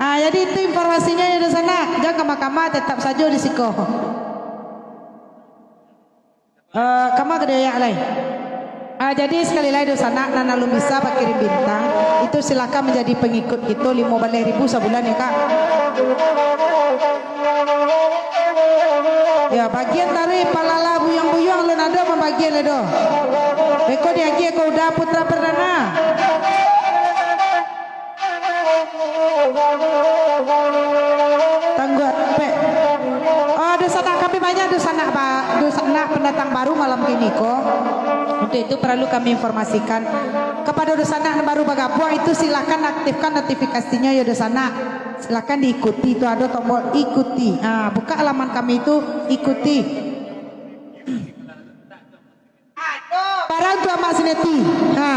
Ah, jadi itu informasinyo yo, dunsanak. Jan kama-kama, tetap sajo di siko. Eh, kama ka dioyak lai. Ah, jadi, sakali lai, dunsanak, nan alun bisa bakirim bintang, itu silakan manjadi pangikuik kito, limo baleh ribu sabulan, yo, Kak. Yo, bagian taruih palalah buyuang-buyuang alun ado mambagian lai doh. Beko diagiah ka Uda Putra Perdana. Tangguak, pek. Oh, dunsanak kami banyak, dunsanak ba-, dunsanak pandatang baru malam kini ko. Untuk itu, paralu kami informasikan kapado dunsanak nan baru bagabuang itu, silakan aktifkan notifikasinyo, yo, dunsanak. Silakan diikuti, tu ado tombol ikuti. Ah, buka laman kami tu, ikuti. Bara untuak Mak Sineti? Ha.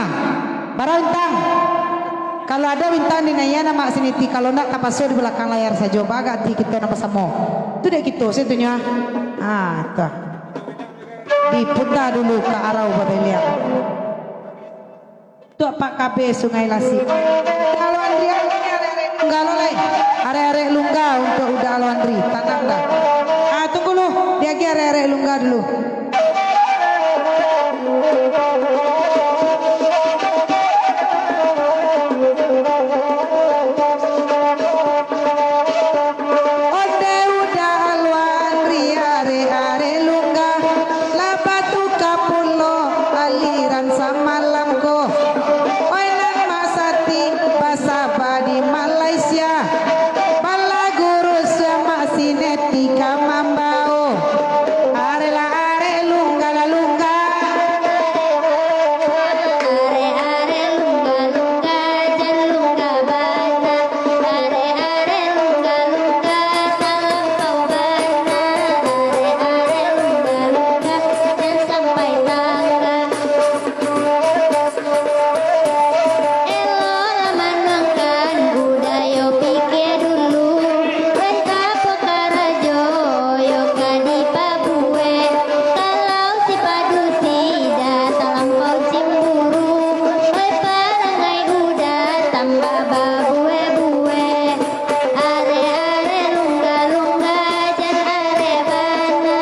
Bara bintang? Kalau ado bintang dinaiakan Mak Sineti, kalau ndak tapaso di balakang layar sajo, bagak ati kito nan basamo. Tu dek kito se tu nyo, ah. Ha, tu. Diputa dulu ka arau babaliak. Tu apak K B Sungai Lasik. Kalau Andrian, Lungga lo lai. Arek-arek Lungga untuak Uda Alwandri. Tanang dah. Ah, tunggu lu. Diagiah arek-arek Lungga dulu. Onde Uda Alwandri, arek-arek Lungga. Lah batuka pulo aliran samalam ko. Oi nan Mak Sati, basaba di Malaysia. Balagu rusuah Mak Sineti ka mambao. Arek lah arek, Lungga lah Lungga. Arek-arek Lungga-Lungga, jan Lungga bana. Arek-arek Lungga-Lungga, talampau bana. Arek-arek Lungga-Lungga, jan sampai tangga. Eloklah manuangkan budayo, pikia dulu, weh, apo karajo yo ka dipabuek. Kalau si padusi dah talampau cimburu, weh, parangai Uda tambah babuek-buek. Arek-arek Lungga-Lungga, jan arek bana.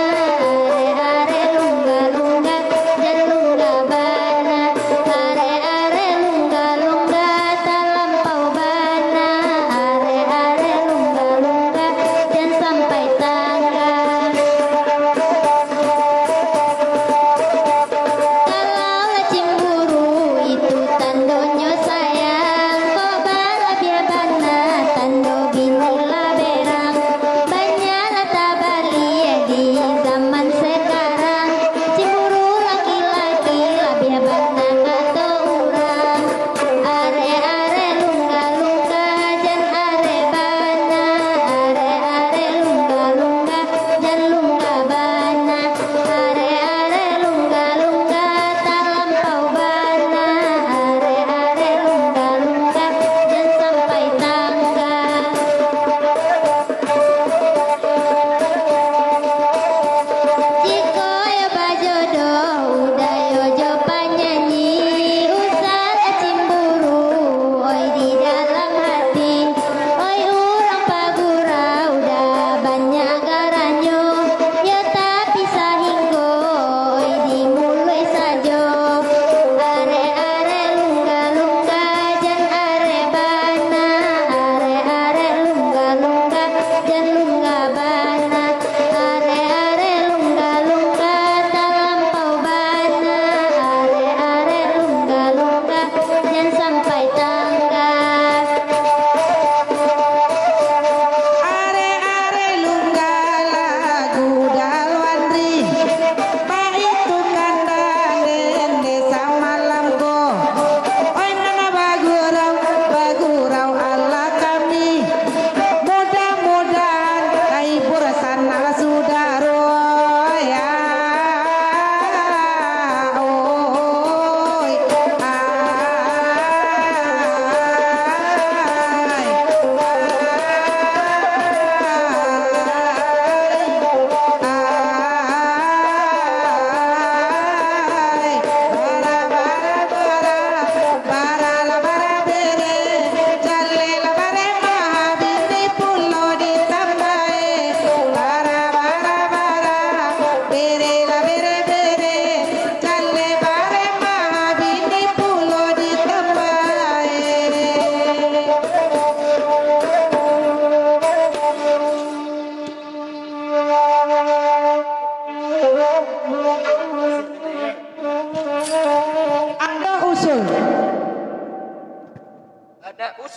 Arek-arek Lungga-Lungga, jan Lungga bana. Arek-arek Lungga-Lungga, talampau bana. Arek-arek Lungga-Lungga, jan sampai tangga. Kalau lah cimburu, itu tandonyo sayang. Kok ba-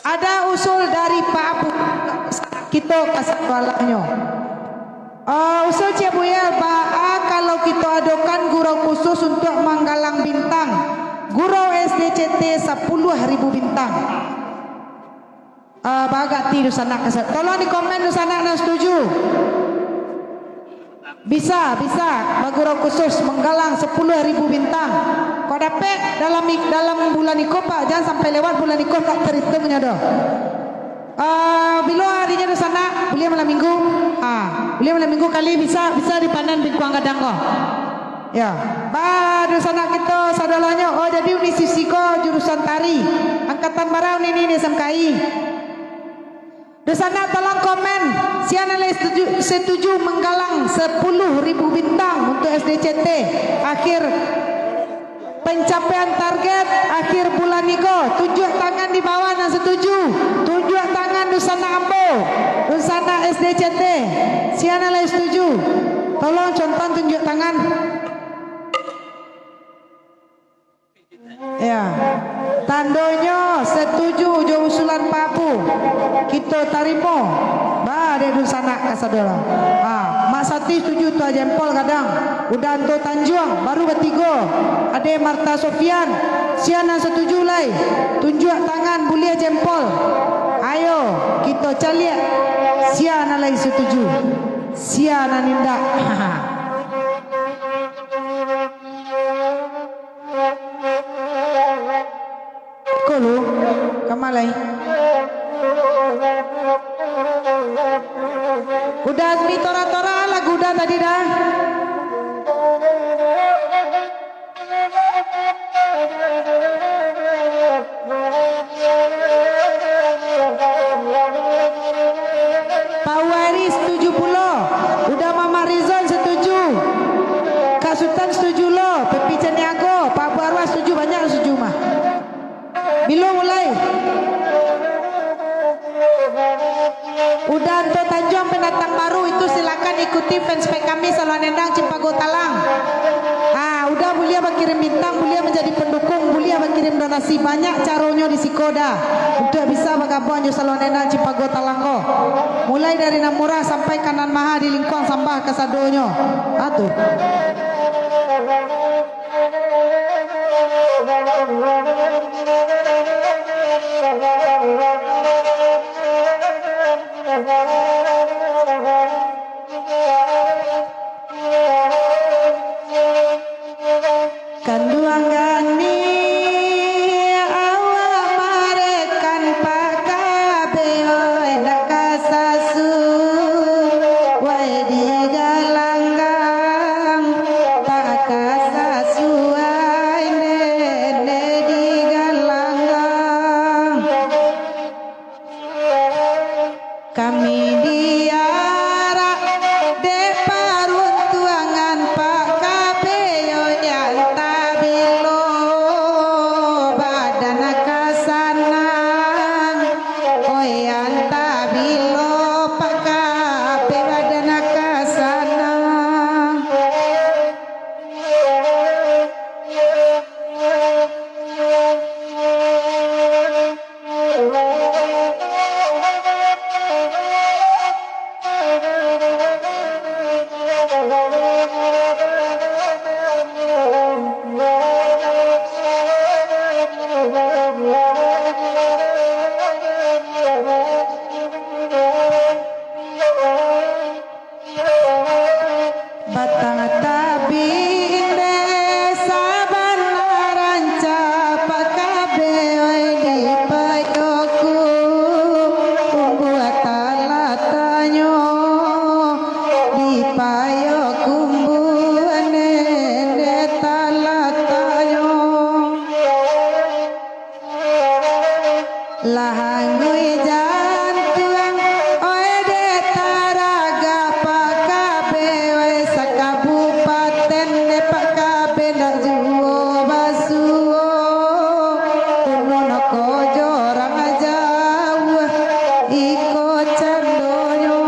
Ada usul dari Pak Apu, kito ka sadoalahnyo. Ah, usul Cik Buya, baa kalau kito adokan gurau khusus untuak manggalang bintang, gurau S D C T sapuluah ribu bintang? Ah, bagak ti dunsanak kasa-, tolong di komen dunsanak nan setuju. Bisa, bisa bagurau khusus manggalang sapuluah ribu bintang. Kok dapek dalam i-, dalam bulan iko, Pak, jan sampai lewat bulan iko, tak terhitungnyo doh. Ah, bilo arinyo dunsanak, buliah malam minggu. Ah, buliah malam minggu kali bisa, bisa di panan bingkuang gadang ko. Ya, ba dunsanak kito sadoalahnyo. Oh, jadi uni sisi ko jurusan tari. Angkatan bara uni ni, S M K I. Dunsanak tolong komen, sia nan lai setuju, setuju manggalang sapuluah ribu bintang untuak S D C T. Akhir pencapaian target akhir bulan niko. Tunjuak tangan di bawah nan setuju. Tunjuak tangan dunsanak ambo. Dunsanak S D C T. Sia nan lai setuju? Tolong contoh tunjuak tangan. Ya. Tandonyo setuju jo usulan Pak Apu. Kito tarimo. Ba, dek dunsanak kasadolah. Ha, Mak Sati setuju, tuah jempol gadang. Uda Anto Tanjuang, baru batigo. Ade Marta Sofian, sia nan setuju lai? Tunjuak tangan, buliah jempol. Ayo, kito caliak. Sia nan lai setuju? Sia nan indak? Ko lu, kama lai? Uda Azmi Tora-Tora, lagu Uda tadi dah. Pak Waris setuju pulo. Uda Mamak Rizon setuju. Kak Sutan setuju lo. Pepi Caniago, Pak Abu Arwah setuju, banyak setuju mah. Bilo mulai? Uda Anto Tanjuang pendatang baru itu, silakan ikuti fanspage kami Saluang Endang Cimpago Talang. Ah, Uda buliah bakirim bintang, buliah manjadi pandukung, buliah bakirim donasi. Banyak caronyo di siko Da, untuak bisa bagabuang jo Saluang Endang Cimpago Talang ko. Mulai dari nan murah sampai ka nan maha, di lingkuang sambah kasadonyo. Ah, tu. Kanduang gani awak marekan pakabe, oi, dak ka sasuai digalanggang, tak ka sasuai nene digalanggang. Kami diarak dek paruntuangan pakabe, yo, antah bilo badan ka sanang, oi, antah bilo pakabe badan ka sanang. Batang tabing dek sabana rancak pakabe, oi, di payoku, umbuak talatanyo, di payoku umbuak nene talatanyo. Lah anguih jantuang, oi, dek taragak pakabe, oi, sakabupaten dek pakabe, ndak juo basuo. Kuno noko jorang jauah, iko candonyo.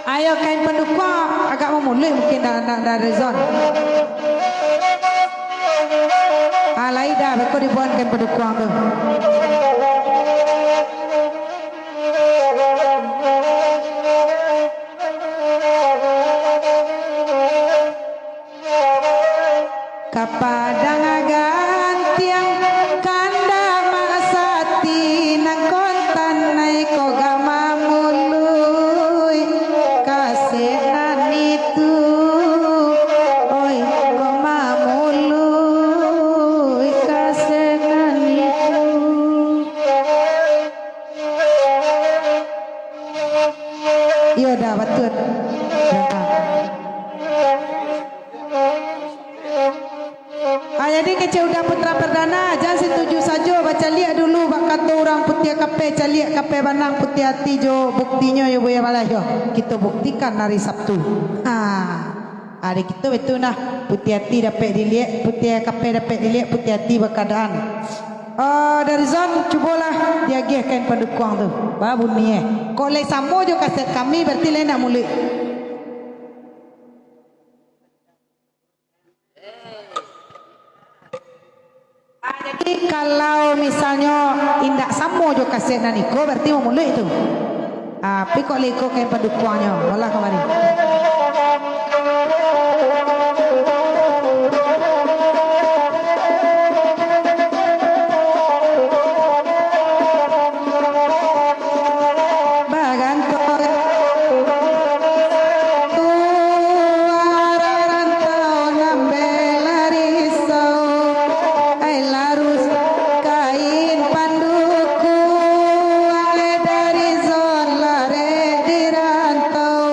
Ayo, kain pandukuang agak mamuluik mungkin, ndak, ndak, ndak ada zon. Ah, Dah, beko dibuankan padukuang tu. Ka padang gantiang, kandak Mak Sati nan kontan, ai ko gak mamului kasek nan itu, oi, ko mamului kasek nan itu. Iyo dah, batua. Ah, jadi kecek Uda Putra Perdana, jan setuju sajo, bacaliak dulu bak kato urang putiah kapeh, caliak kapeh banang putiah ati jo buktinyo yo, Buya Balas yo. Kito buktikan hari Sabtu. Ha. Ari kito betul nah, putiah ati dapek diliek, putiah kapeh dapek diliek, putiah ati bakadaan. Ah, dari Zon, cubolah diagiah kain pandukuang tu. Babunyi eh. Kok lai samo jo kaset kami, berarti lai nak muluik. Ah, jadi, kalau misalnyo indak samo jo kaset nan iko, berarti mamuluik tu. Ah, tapi kok lai iko kain pandukuangnyo, molah kamari. Bagantuang. Tuah rantau nan bela risau, ai larus kain pandukuang, ai dari Zon lareh di rantau.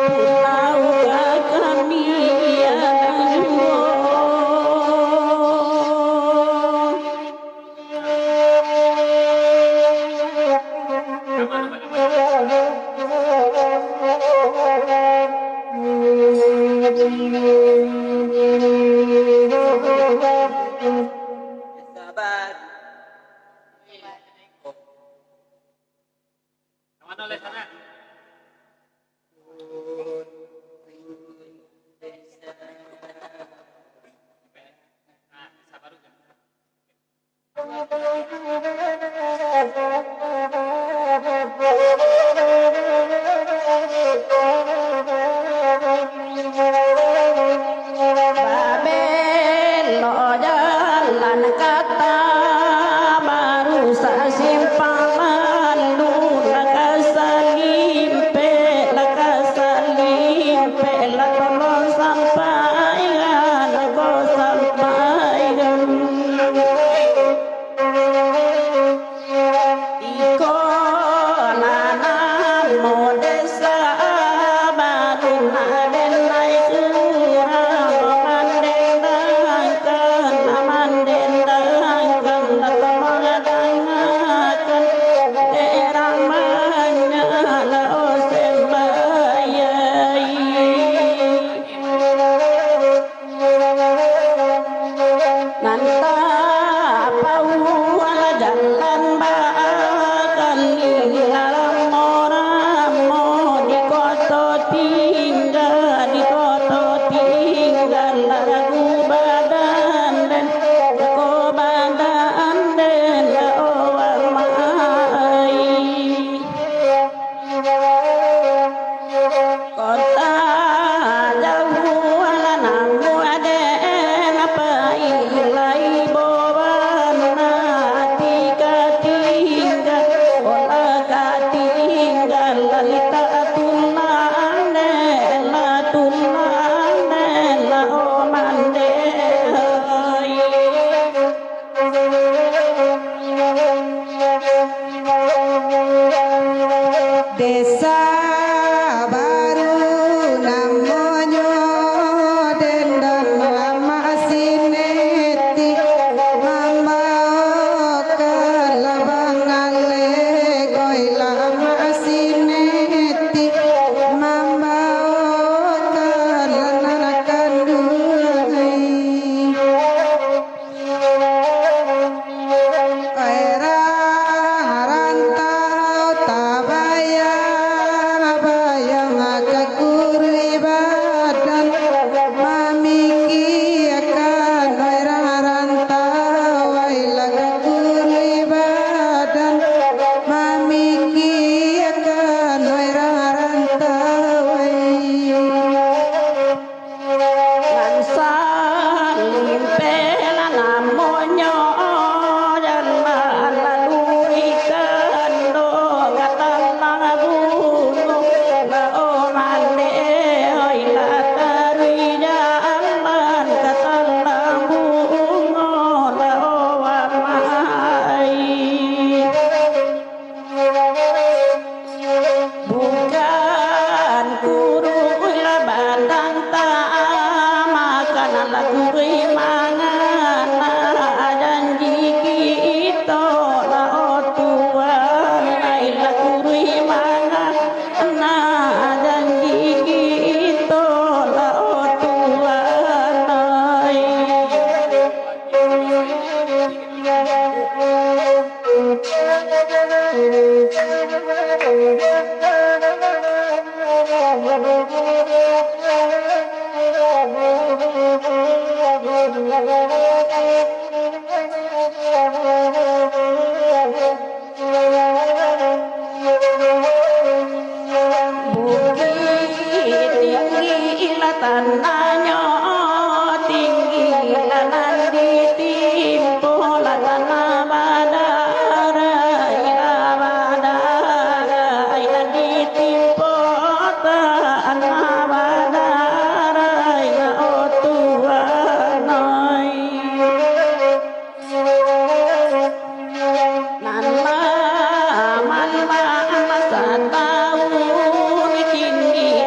Pulau ka kami anak juo. Sabar. Ka mano lai sanak? Nah, sabar dulu. Babelok jalan ka Tabaru, sasimpang landu, lah ka salimpek, lah ka salimpek, lah tolong sampaikan, ko sampaikan. Iko lah namo desa baru, nan den lai surang mandendangkan, mandendangkan, lah tamadangakan, dek urang banyak lah osembayai. Nan tapauah jalan bakali, lah ramo-ramo di koto tingga, di koto tingga, lah ragu badan den, ragu badan den, lah o amai. Kota jauah lah namuah den, pai lai boban ati ka tingga, olah ka tingga, lah litak tulang den, lah tulang den, lah o mandeh. Desa Baru namonyo, den dan Amak Sineti, mambaokan labang alek, oilah Amak Sineti, mambaokan nan kanduang. Urang rantau tabayang-bayang ka kuruih badan, mamikiakan urang rantau, wailah ka kuruih badan, mamikiakan urang rantau, wai. Nan salimpek lah namonyo, jan balalui kando ka talang bungo, lah o mandeh, oi lah taruih jalan ka talang bungo, lah o amai. Bukan kuruih lah badang tamakan, lah kuruih mangana janji kito lah o Tuan ai, lah kuruih mangana janji kito lah o Tuan ai. Bukik tinggi lah tanahnyo, tinggi lah nan ditimpo, lah tanah badarai, lah badarai nan ditimpo, tanah badarai lah, o Tuhan ai. Nan laman-laman satahun kini,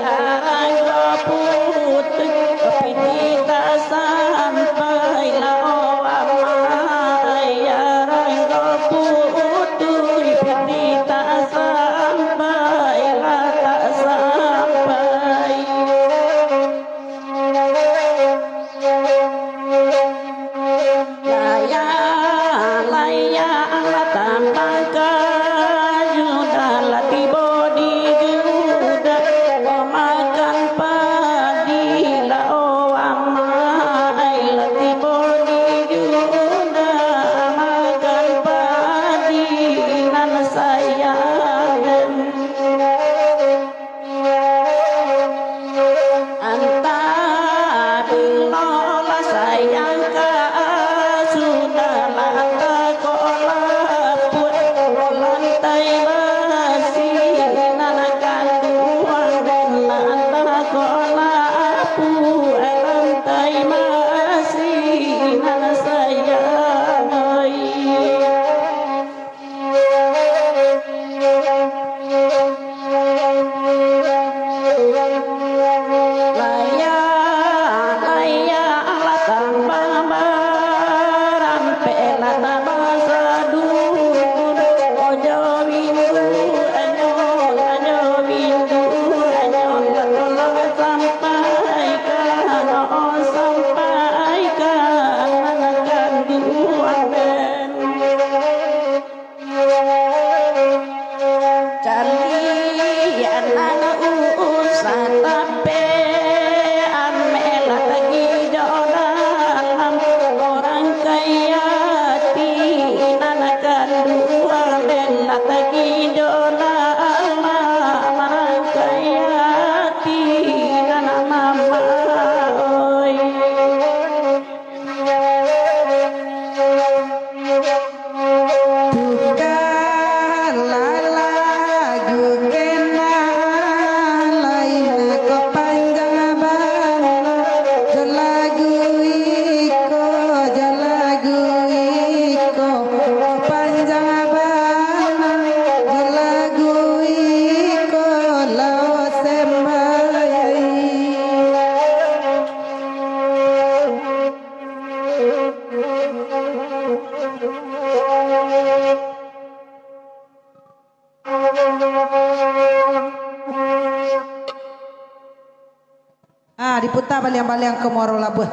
Ah, diputa baliang-baliang ka Muaro Labuah.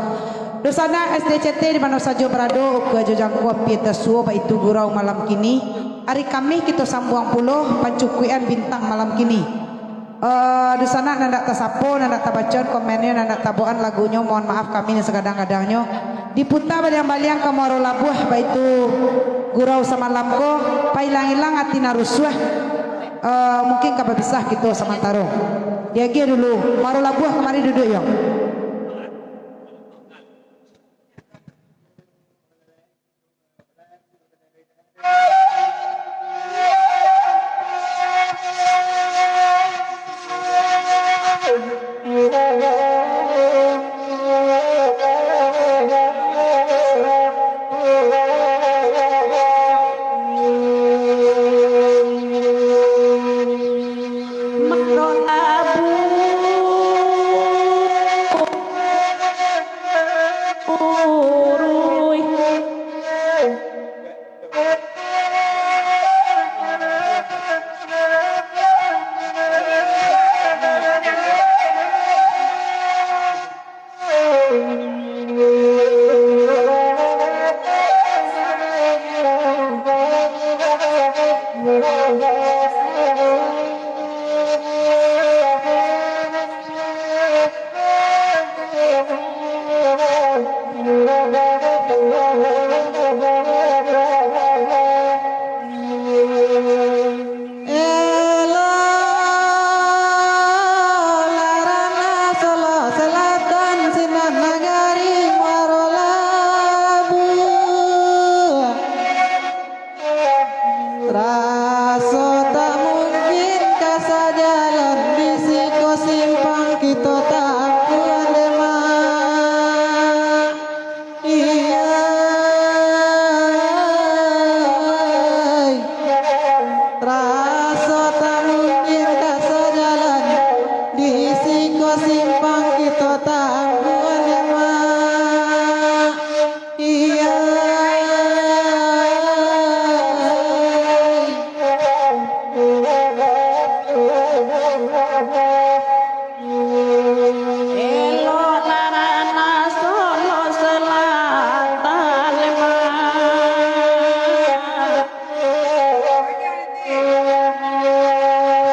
Dunsanak S D C T di mano sajo barado, ukua jo jangkau api ateh suo, baitu gurau malam kini. Ari Kamih kito sambuang pulo, pancukuikan bintang malam kini. Eh, dunsanak nan dak tasapo, nan dak tabacaan komennyo, nan dak tabaokan lagunyo, mohon maaf kami nan sagadang-gadangnyo. Diputa baliang-baliang ka Muaro Labuah, baitu gurau samalam ko, pailang-ilang ati nan rusuah. Eh, mungkin ka babisah kito samantaro. Diagiah dulu, Muaro Labuah kamari duduak yo. Elok larana solo selatan sinan nagari Muaro Labuah. Raso tak mungkin ka sajalan, di siko simpang kito taampuan dek mak. Iyai, raso tak mungkin ka sajalan, di siko simpang kito taampuan dek mak. Iyai. Elok larana solo selatan lemak.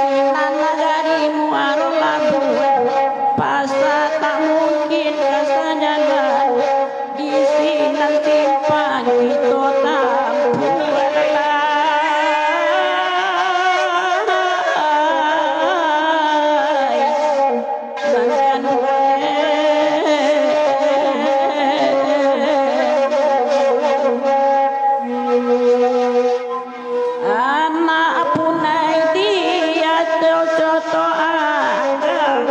Sinan nagari Muaro Labuah, pasa tak mungkin ka sajalan, di sinan simpang kito taampuan lai. Anak punai di ateh coto anggang.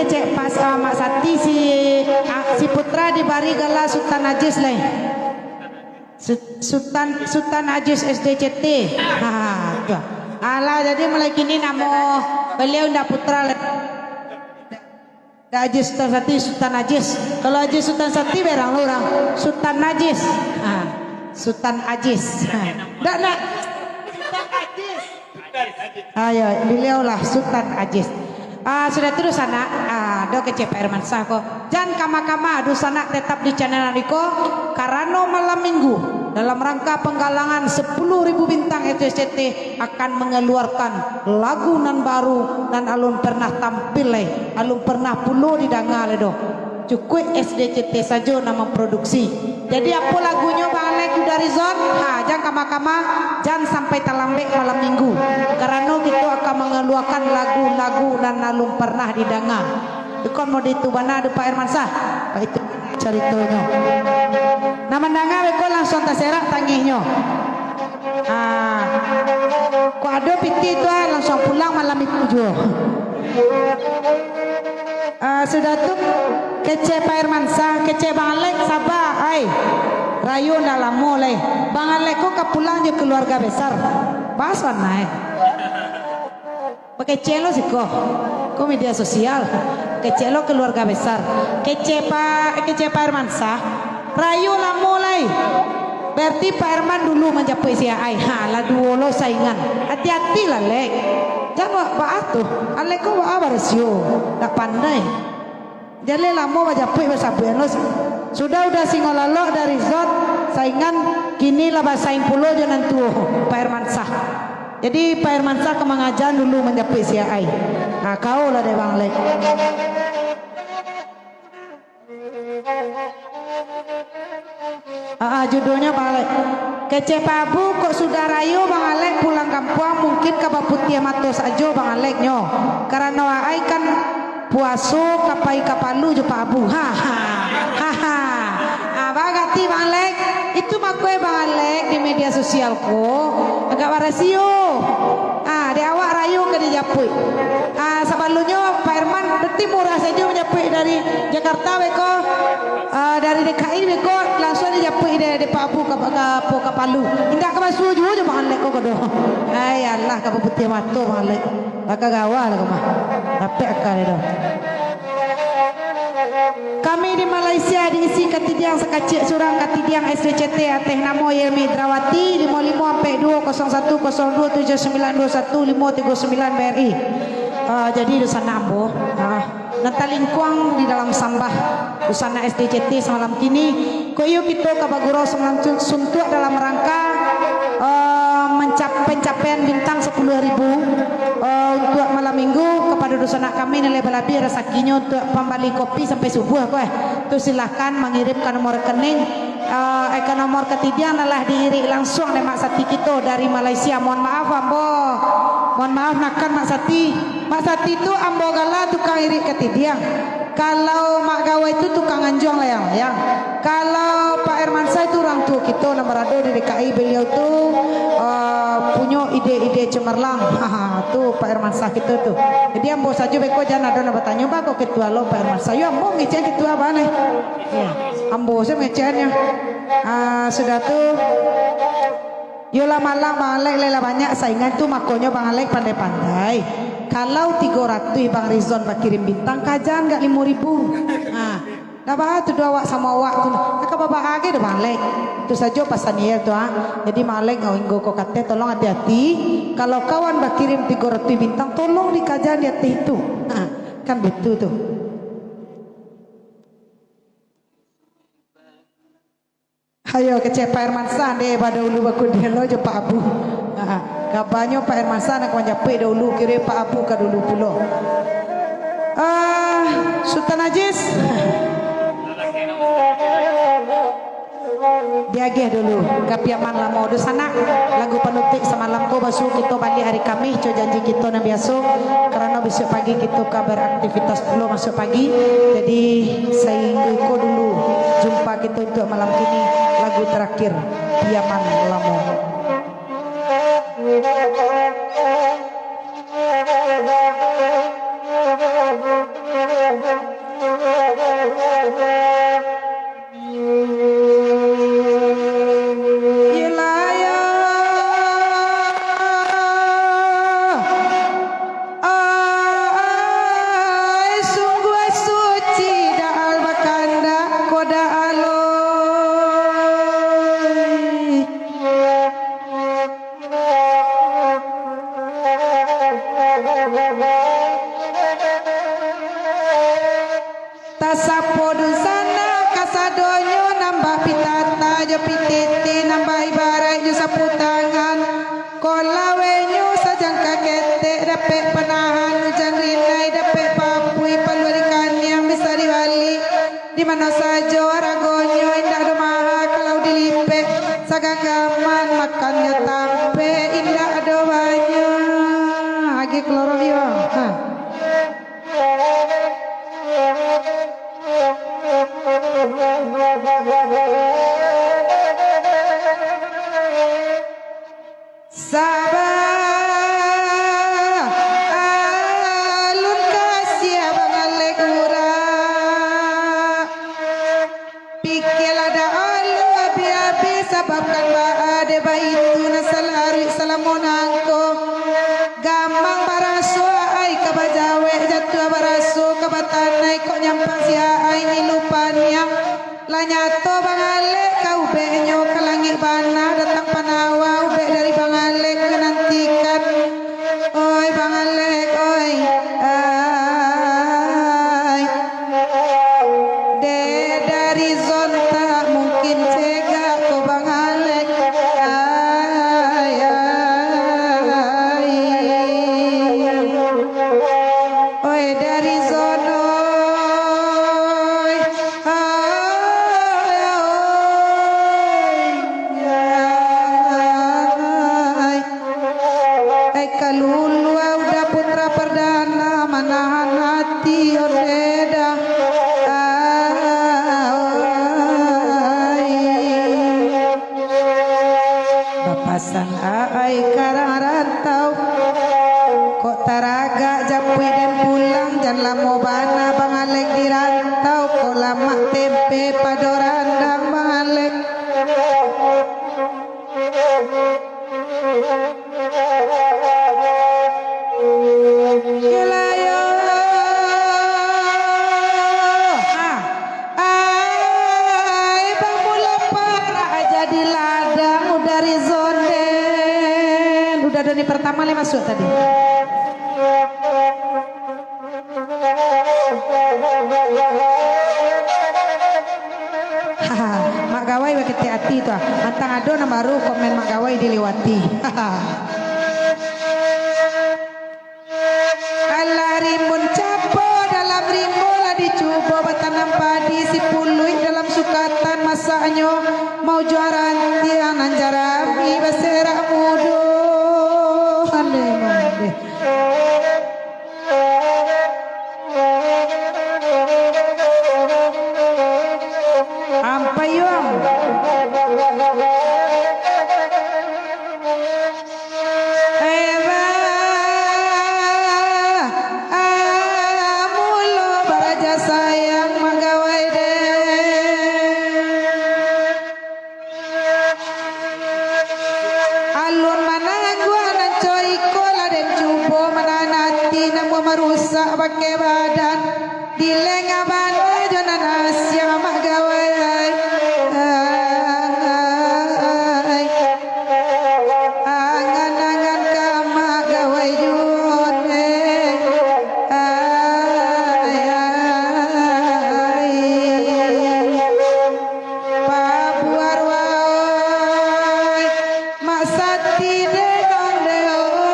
Cek pas, ah, Mak Sati, si, ah, si Putra dibari gala Sutan Ajis lai. Sut-, Sutan, Sutan Ajis S D C T. Ha, tu. Alah, jadi mulai kini namo baliau ndak Putra lai. Ndak Ajis Sutan Sati, Sutan Ajis. Kalau Ajis Sutan Sati berang lo urang. Sutan Najis. Ha, Sutan Ajis. Ha. Ndak, ndak. Sutan Ajis. Ayo, baliau lah Sutan Ajis. Ah, sudah tu, Dunsanak, ah, do kecek Pak Hermansyah ko. Jan kama-kama, Dunsanak, tetap di channel Andiko, karano malam minggu, dalam rangka penggalangan sepuluh ribu bintang S D C T akan mengeluarkan lagu nan baru, nan alun pernah tampil lai, alun pernah pulo didanga lai doh. Cukuik S D C T sajo nan mamproduksi. Jadi, apo lagunyo, Bang Alex Duda Rizon? Ha, jan kama-kama, jan sampai talambek malam minggu. Karano kito akan mangaluakan lagu-lagu nan alun parnah didanga. Beko model itu bana dek Pak Hermansyah. Baitu caritonyo. Nan mandanga beko langsuang taserak tangihnyo. Ah, kok ado pitih tu, ah, langsuang pulang malam itu juo. Ah, sudah tu, kecek Pak Hermansyah, kecek Bang Alex, saba, ai. Rayo ndak lamo lai. Bang Alex ko ka pulang jo keluarga besar. Baso nai. Bakecek lo siko. Ko media sosial. Kecek lo keluarga besar. Kecek Pak, kecek Pak Hermansyah. Rayo lamo lai. Berarti Pak Herman dulu manjapuik si Aai. Ha, lah duo lo saingan. Ati-ati lah, Lek. Jan ba-, baa tu. Alek ko baa barasio. Ndak pandai. Jaleh lamo bajapuik basabuik anu. Sudah Uda Singo Lalok dari Zon, saingan, kini lah basaing pulo jo nan tuo, Pak Hermansyah. Jadi, Pak Hermansyah ka mangaja dulu manjapuik si Aai. Ha, kau lah dek Bang Lek. Ah, ah, judulnyo Bang Alek. Kecek Pak Abu, kok sudah rayo Bang Alek pulang kampuang, mungkin ka baputiah mato sajo Bang Alek nyo. Karano Aai kan puaso ka pai ka Palu jo Pak Abu. Ha, ha. Ha, ha. Ah, bagati Bang Alek. Itu mako e Bang Alek di media sosial ko agak barasio. Ah, dek awak rayo ka dijapuik. Ah, sabalumnyo Pak Herman, berarti murah sajo manjapuik dari Jakarta beko, ah, dari D K I beko, langsuang dijapuik dari, dari Pak Abu ka, ka, ka, ka Palu. Indak ka basuo juo jo Bang Alek ko, ko doh. Ai, alah, ka baputiah mato Bang Alek. Lah ka gawa lah ko mah. Dapek aka dia tu. Kami di Malaysia diisi katidiang sakacik surang, katidiang S D C T ateh namo Yemi Drawati, limo limo ampek duo kosong satu kosong duo tujuh sambilan duo satu limo tigo sambilan B R I. Ah, jadi dunsanak ambo, ah, nan talingkuang di dalam sambah dunsanak S D C T samalam kini, Kok iyo kito ka bagurau samalam tu suntuak dalam rangka, eh, mencap-, pencapaian bintang sepuluh ribu, eh, untuak malam minggu. Kapado dunsanak kami nan lai balabiah rasakinyo untuak pambali kopi sampai subuah ko, eh. Tu silahkan mangirim ka nomor rekening, eh, eh, ka nomor katidiang nan lah diirik langsuang dek Mak Sati kito dari Malaysia. Mohon maaf, ambo. Mohon maaf nakan Mak Sati. Mak Sati tu ambo gala tukang irik katidiang. Kalau Mak Gawai tu tukang anjuang layang-layang. Kalau Pak Hermansyah itu urang tuo kito nan barado di D K I, baliau tu, eh, punyo ide-ide cemerlang. Tu Pak Hermansyah kito tu. Jadi ambo sajo beko jan ado nan batanyo, "Ba kok ketua lo Pak Hermansyah?" Yo ambo mangecek ketua ba neh. Yo, ambo sajo mangeceknyo. Ah, sudah tu, Yolah malang Bang Alek lai lah banyak saingan tu, makonyo Bang Alek pandai-pandai. Kalau tigo ratuih Bang Rizon bakirim bintang, kajan gak limo ribu. Ha, dah baa tu doh awak samo awak tu. Aka babaa gai doh Bang Alek. Tu sajo pasan iyo tu, ha. Jadi Bang Alek ngau inggo ko kateh, tolong ati-ati. Kalau kawan bakirim tigo ratuih bintang, tolong dikajan di ateh tu. Ha, kan betul tu. Ayo, kecek Pak Hermansyah, deh, ba daulu bakudiah lo jo Pak Abu. Ha, kabanyo Pak Hermansyah nak manjapuik daulu, kiro Pak Abu ka dulu pulo. Ah, Sutan Ajis. Diagiah dulu ka Piaman Lamo. Dunsanak, lagu panutuik samalam ko, basuo kito baliak ari Kamih, co janji kito nan biaso, karano bisuak pagi kito ka beraktivitas pulo masuak pagi. Jadi, sainggo iko dulu jumpa kito untuak malam kini, lagu terakhir, Piaman Lamo. dapek panahan, ujan rinai dapek papuik, paluah di kaniang bisa dibali. Di mano sajo aragonyo, indak ado maha kalau dilipek. Saganggaman makannyo tampek, indak ado banyak. Agiah kaloro yo. Ha. Saba alun kasiah bangalek urang. Pikialah dah alun abih-abih, sabab kan baa dek baitu nan salaruik salamo nangko. Gamang baraso ai ka bajawek, jatuah baraso ka batanai, kok nyampang si ai ngilu paniang. Lah nyato bangalek ka ubeknyo, ka langik bana datang panawa ubek dari bangalek manantikan. Oi bangalek, oi, ai. Dek dari zon tak mungkin cegak ko bangalek. Ai, ai. Oi dari zon, oi. Ai, ai. Ai, kaluluah udah putra pardana manahan ati ondeh dah. Ai. Bapasan aai ka rantau, kok taragak japuik den pulang, jan lamo bana bangalek di rantau, kok lamak tempe pado randang bangalek. Kelayo. Ah. Ai, bamulo parak jadi ladang, udah dari zonden. Udah dari pertama le masuk tadi. Mak Gawai baketek ati tu ah. Mantang ado nan baru komen Mak Gawai dilewati. Alah rimbun capo dalam rimbo, lah dicubo batanam padi, si puluik dalam sukatan masaknyo, maujuang rantiang nan jarami baserak mudo. Andeh mandeh. Ampayuang. Eba, amulo baraja sayang magawai deh. Alun manangguang nan co iko lah den cubo manahan ati, namuah marusak pakai badan. Dilengah bana jo nan asiang mak gawai ai. Angan-angan ka mak gawai juo deh. Ai, ai. Pabuar wai, mak sati dedang de oi.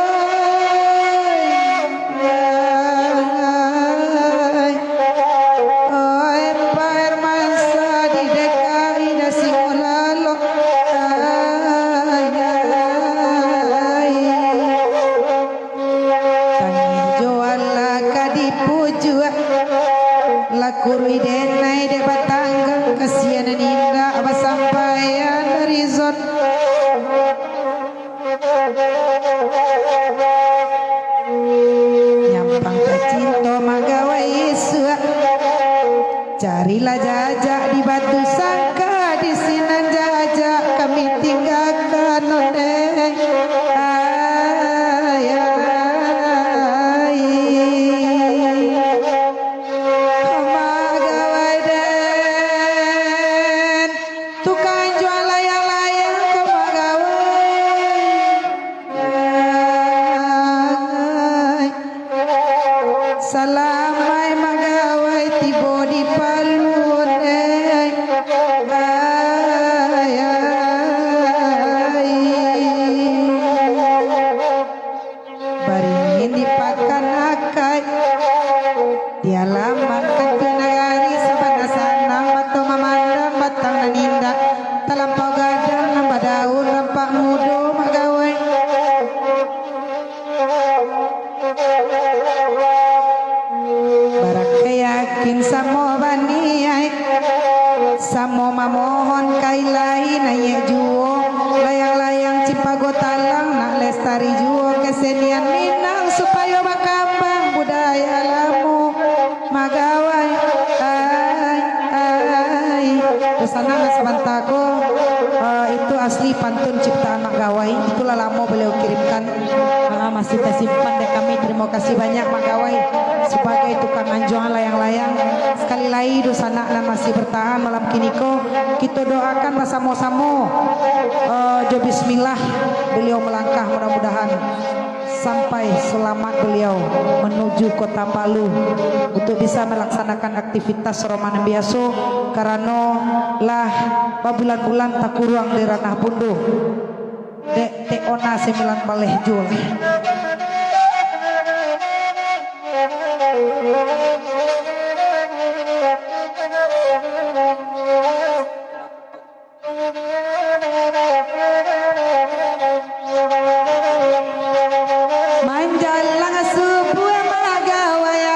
Oi, Pak Hermansa di D K I dah singo lalok. Ai, ai. Tangin jo alah ka dipujuak, lah kuruih denai dek batanggang, kasian nan indak basampaian dari zon. Nyampang tacinto magawai isuak. Carilah jajak di batu sangka, di sinan jajak kami tinggakan ondeh. Ai, ai. Mak gawai den, tukang jual layang-layang ko mak gawai. Ai. Salamaik magawai tibo di Palu ondeh. Di alam mangkatuak nagari, sabana sanang mato mamandang batang nan indak, talampau gadang nan badaun, nampak mudo Mak Gawai. Barakai yakin samo baniaik, samo mamohon ka Ilahi naiak juo layang-layang Cipago Talang, nak lestari juo kesenian Minang supayo bakambang budaya lamo. Mak Gawai, ai, ai. Dunsanak nan sabanta ko, eh, itu asli pantun ciptaan Mak Gawai. Itulah lamo beliau kirimkan. Ah, masih tasimpan dek kami. Tarimo kasih banyak, Mak Gawai, sabagai tukang anjuangan layang-layang. Sakali lai, dunsanak nan masih bartahan malam kini ko, kito doakan basamo-samo, eh, jo bismillah beliau malangkah, mudah-mudahan sampai salamat beliau manuju Kota Palu untuk bisa malaksanakan aktivitas Ramadan biaso, karano lah babulan-bulan takuruang di Ranah Bundu. Dek Teh Ona sambilan baleh juo lah. Manjalang subuah magawai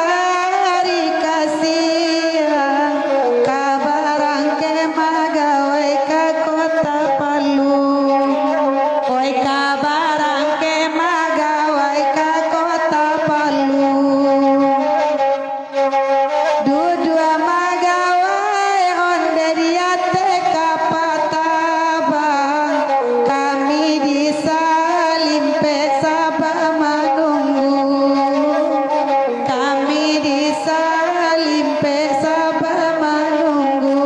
ari kasiang, ka barangkek magawai ka Kota Palu. Oi, ka barangkek magawai ka Kota Palu. Duduak magawai onde di ateh kapataba, kami di salimpek saba manunggu. Kami di salimpek saba manunggu.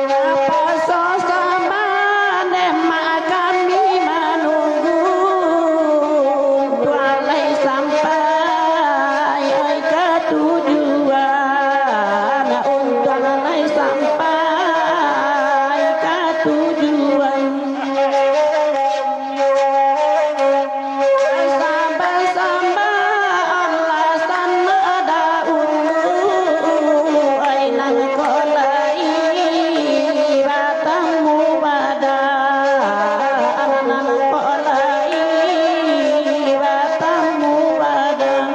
Tapaso samaneh mak kami manunggu, untuang lai sampai ka tujuan, untuang lai sampai ka tujuan. Sambah-sambah alasan dahulu, ai nan kok lai batamu badan, nan kok lai batamu badan.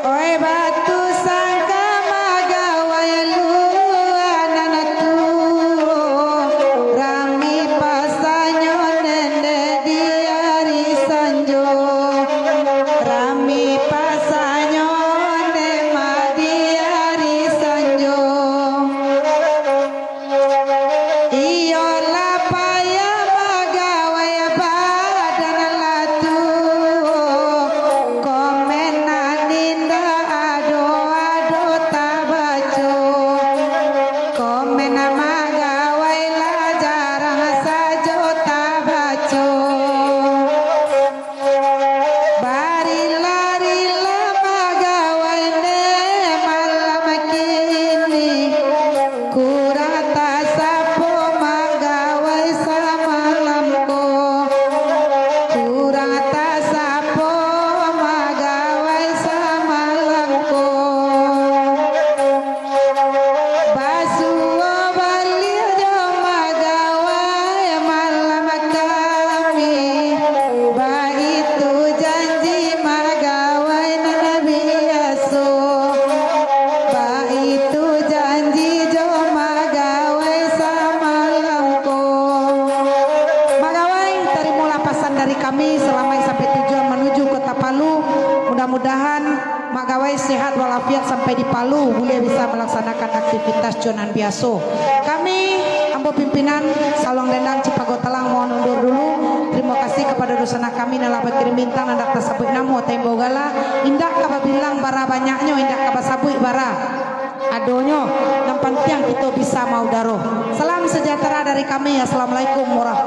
Oi batu sangka magawai lua nan tuo, rami pasanyo nende di ari sanjo, rami pasanyo nende ma di ari sanjo. Iyolah payah magawai badan lah tuo, komen nan indak ado-ado tabaco, komen nan magawai lah jarang sajo tabaco. Barila-rila magawai ne malam kini, kurang tasapo magawai samalam ko, kurang tasapo magawai samalam ko. Basuo baliak jo magawai malam kami, baitu janji magawai nan biaso, baitu janji jo magawai samalam ko. Magawai, tarimolah pasan dari kami, salamaik sampai tujuan manuju Kota Palu. Mudah-mudahan Mak Gawai sehat walafiat sampai di Palu, buliah bisa malaksanakan aktivitas jo nan biaso. Kami, ambo pimpinan Saluang Dendang Cipago Talang mohon undur dulu. Tarimo kasih kapado dunsanak kami nan lah bakirim bintang, nan indak tasabuik namo, taimbau gala, indak ka babilang bara banyaknyo, indak ka basabuik bara adonyo, nan pantiang kito bisa maudaro. Salam sejahtera dari kami. Assalamualaikum warahmatullahi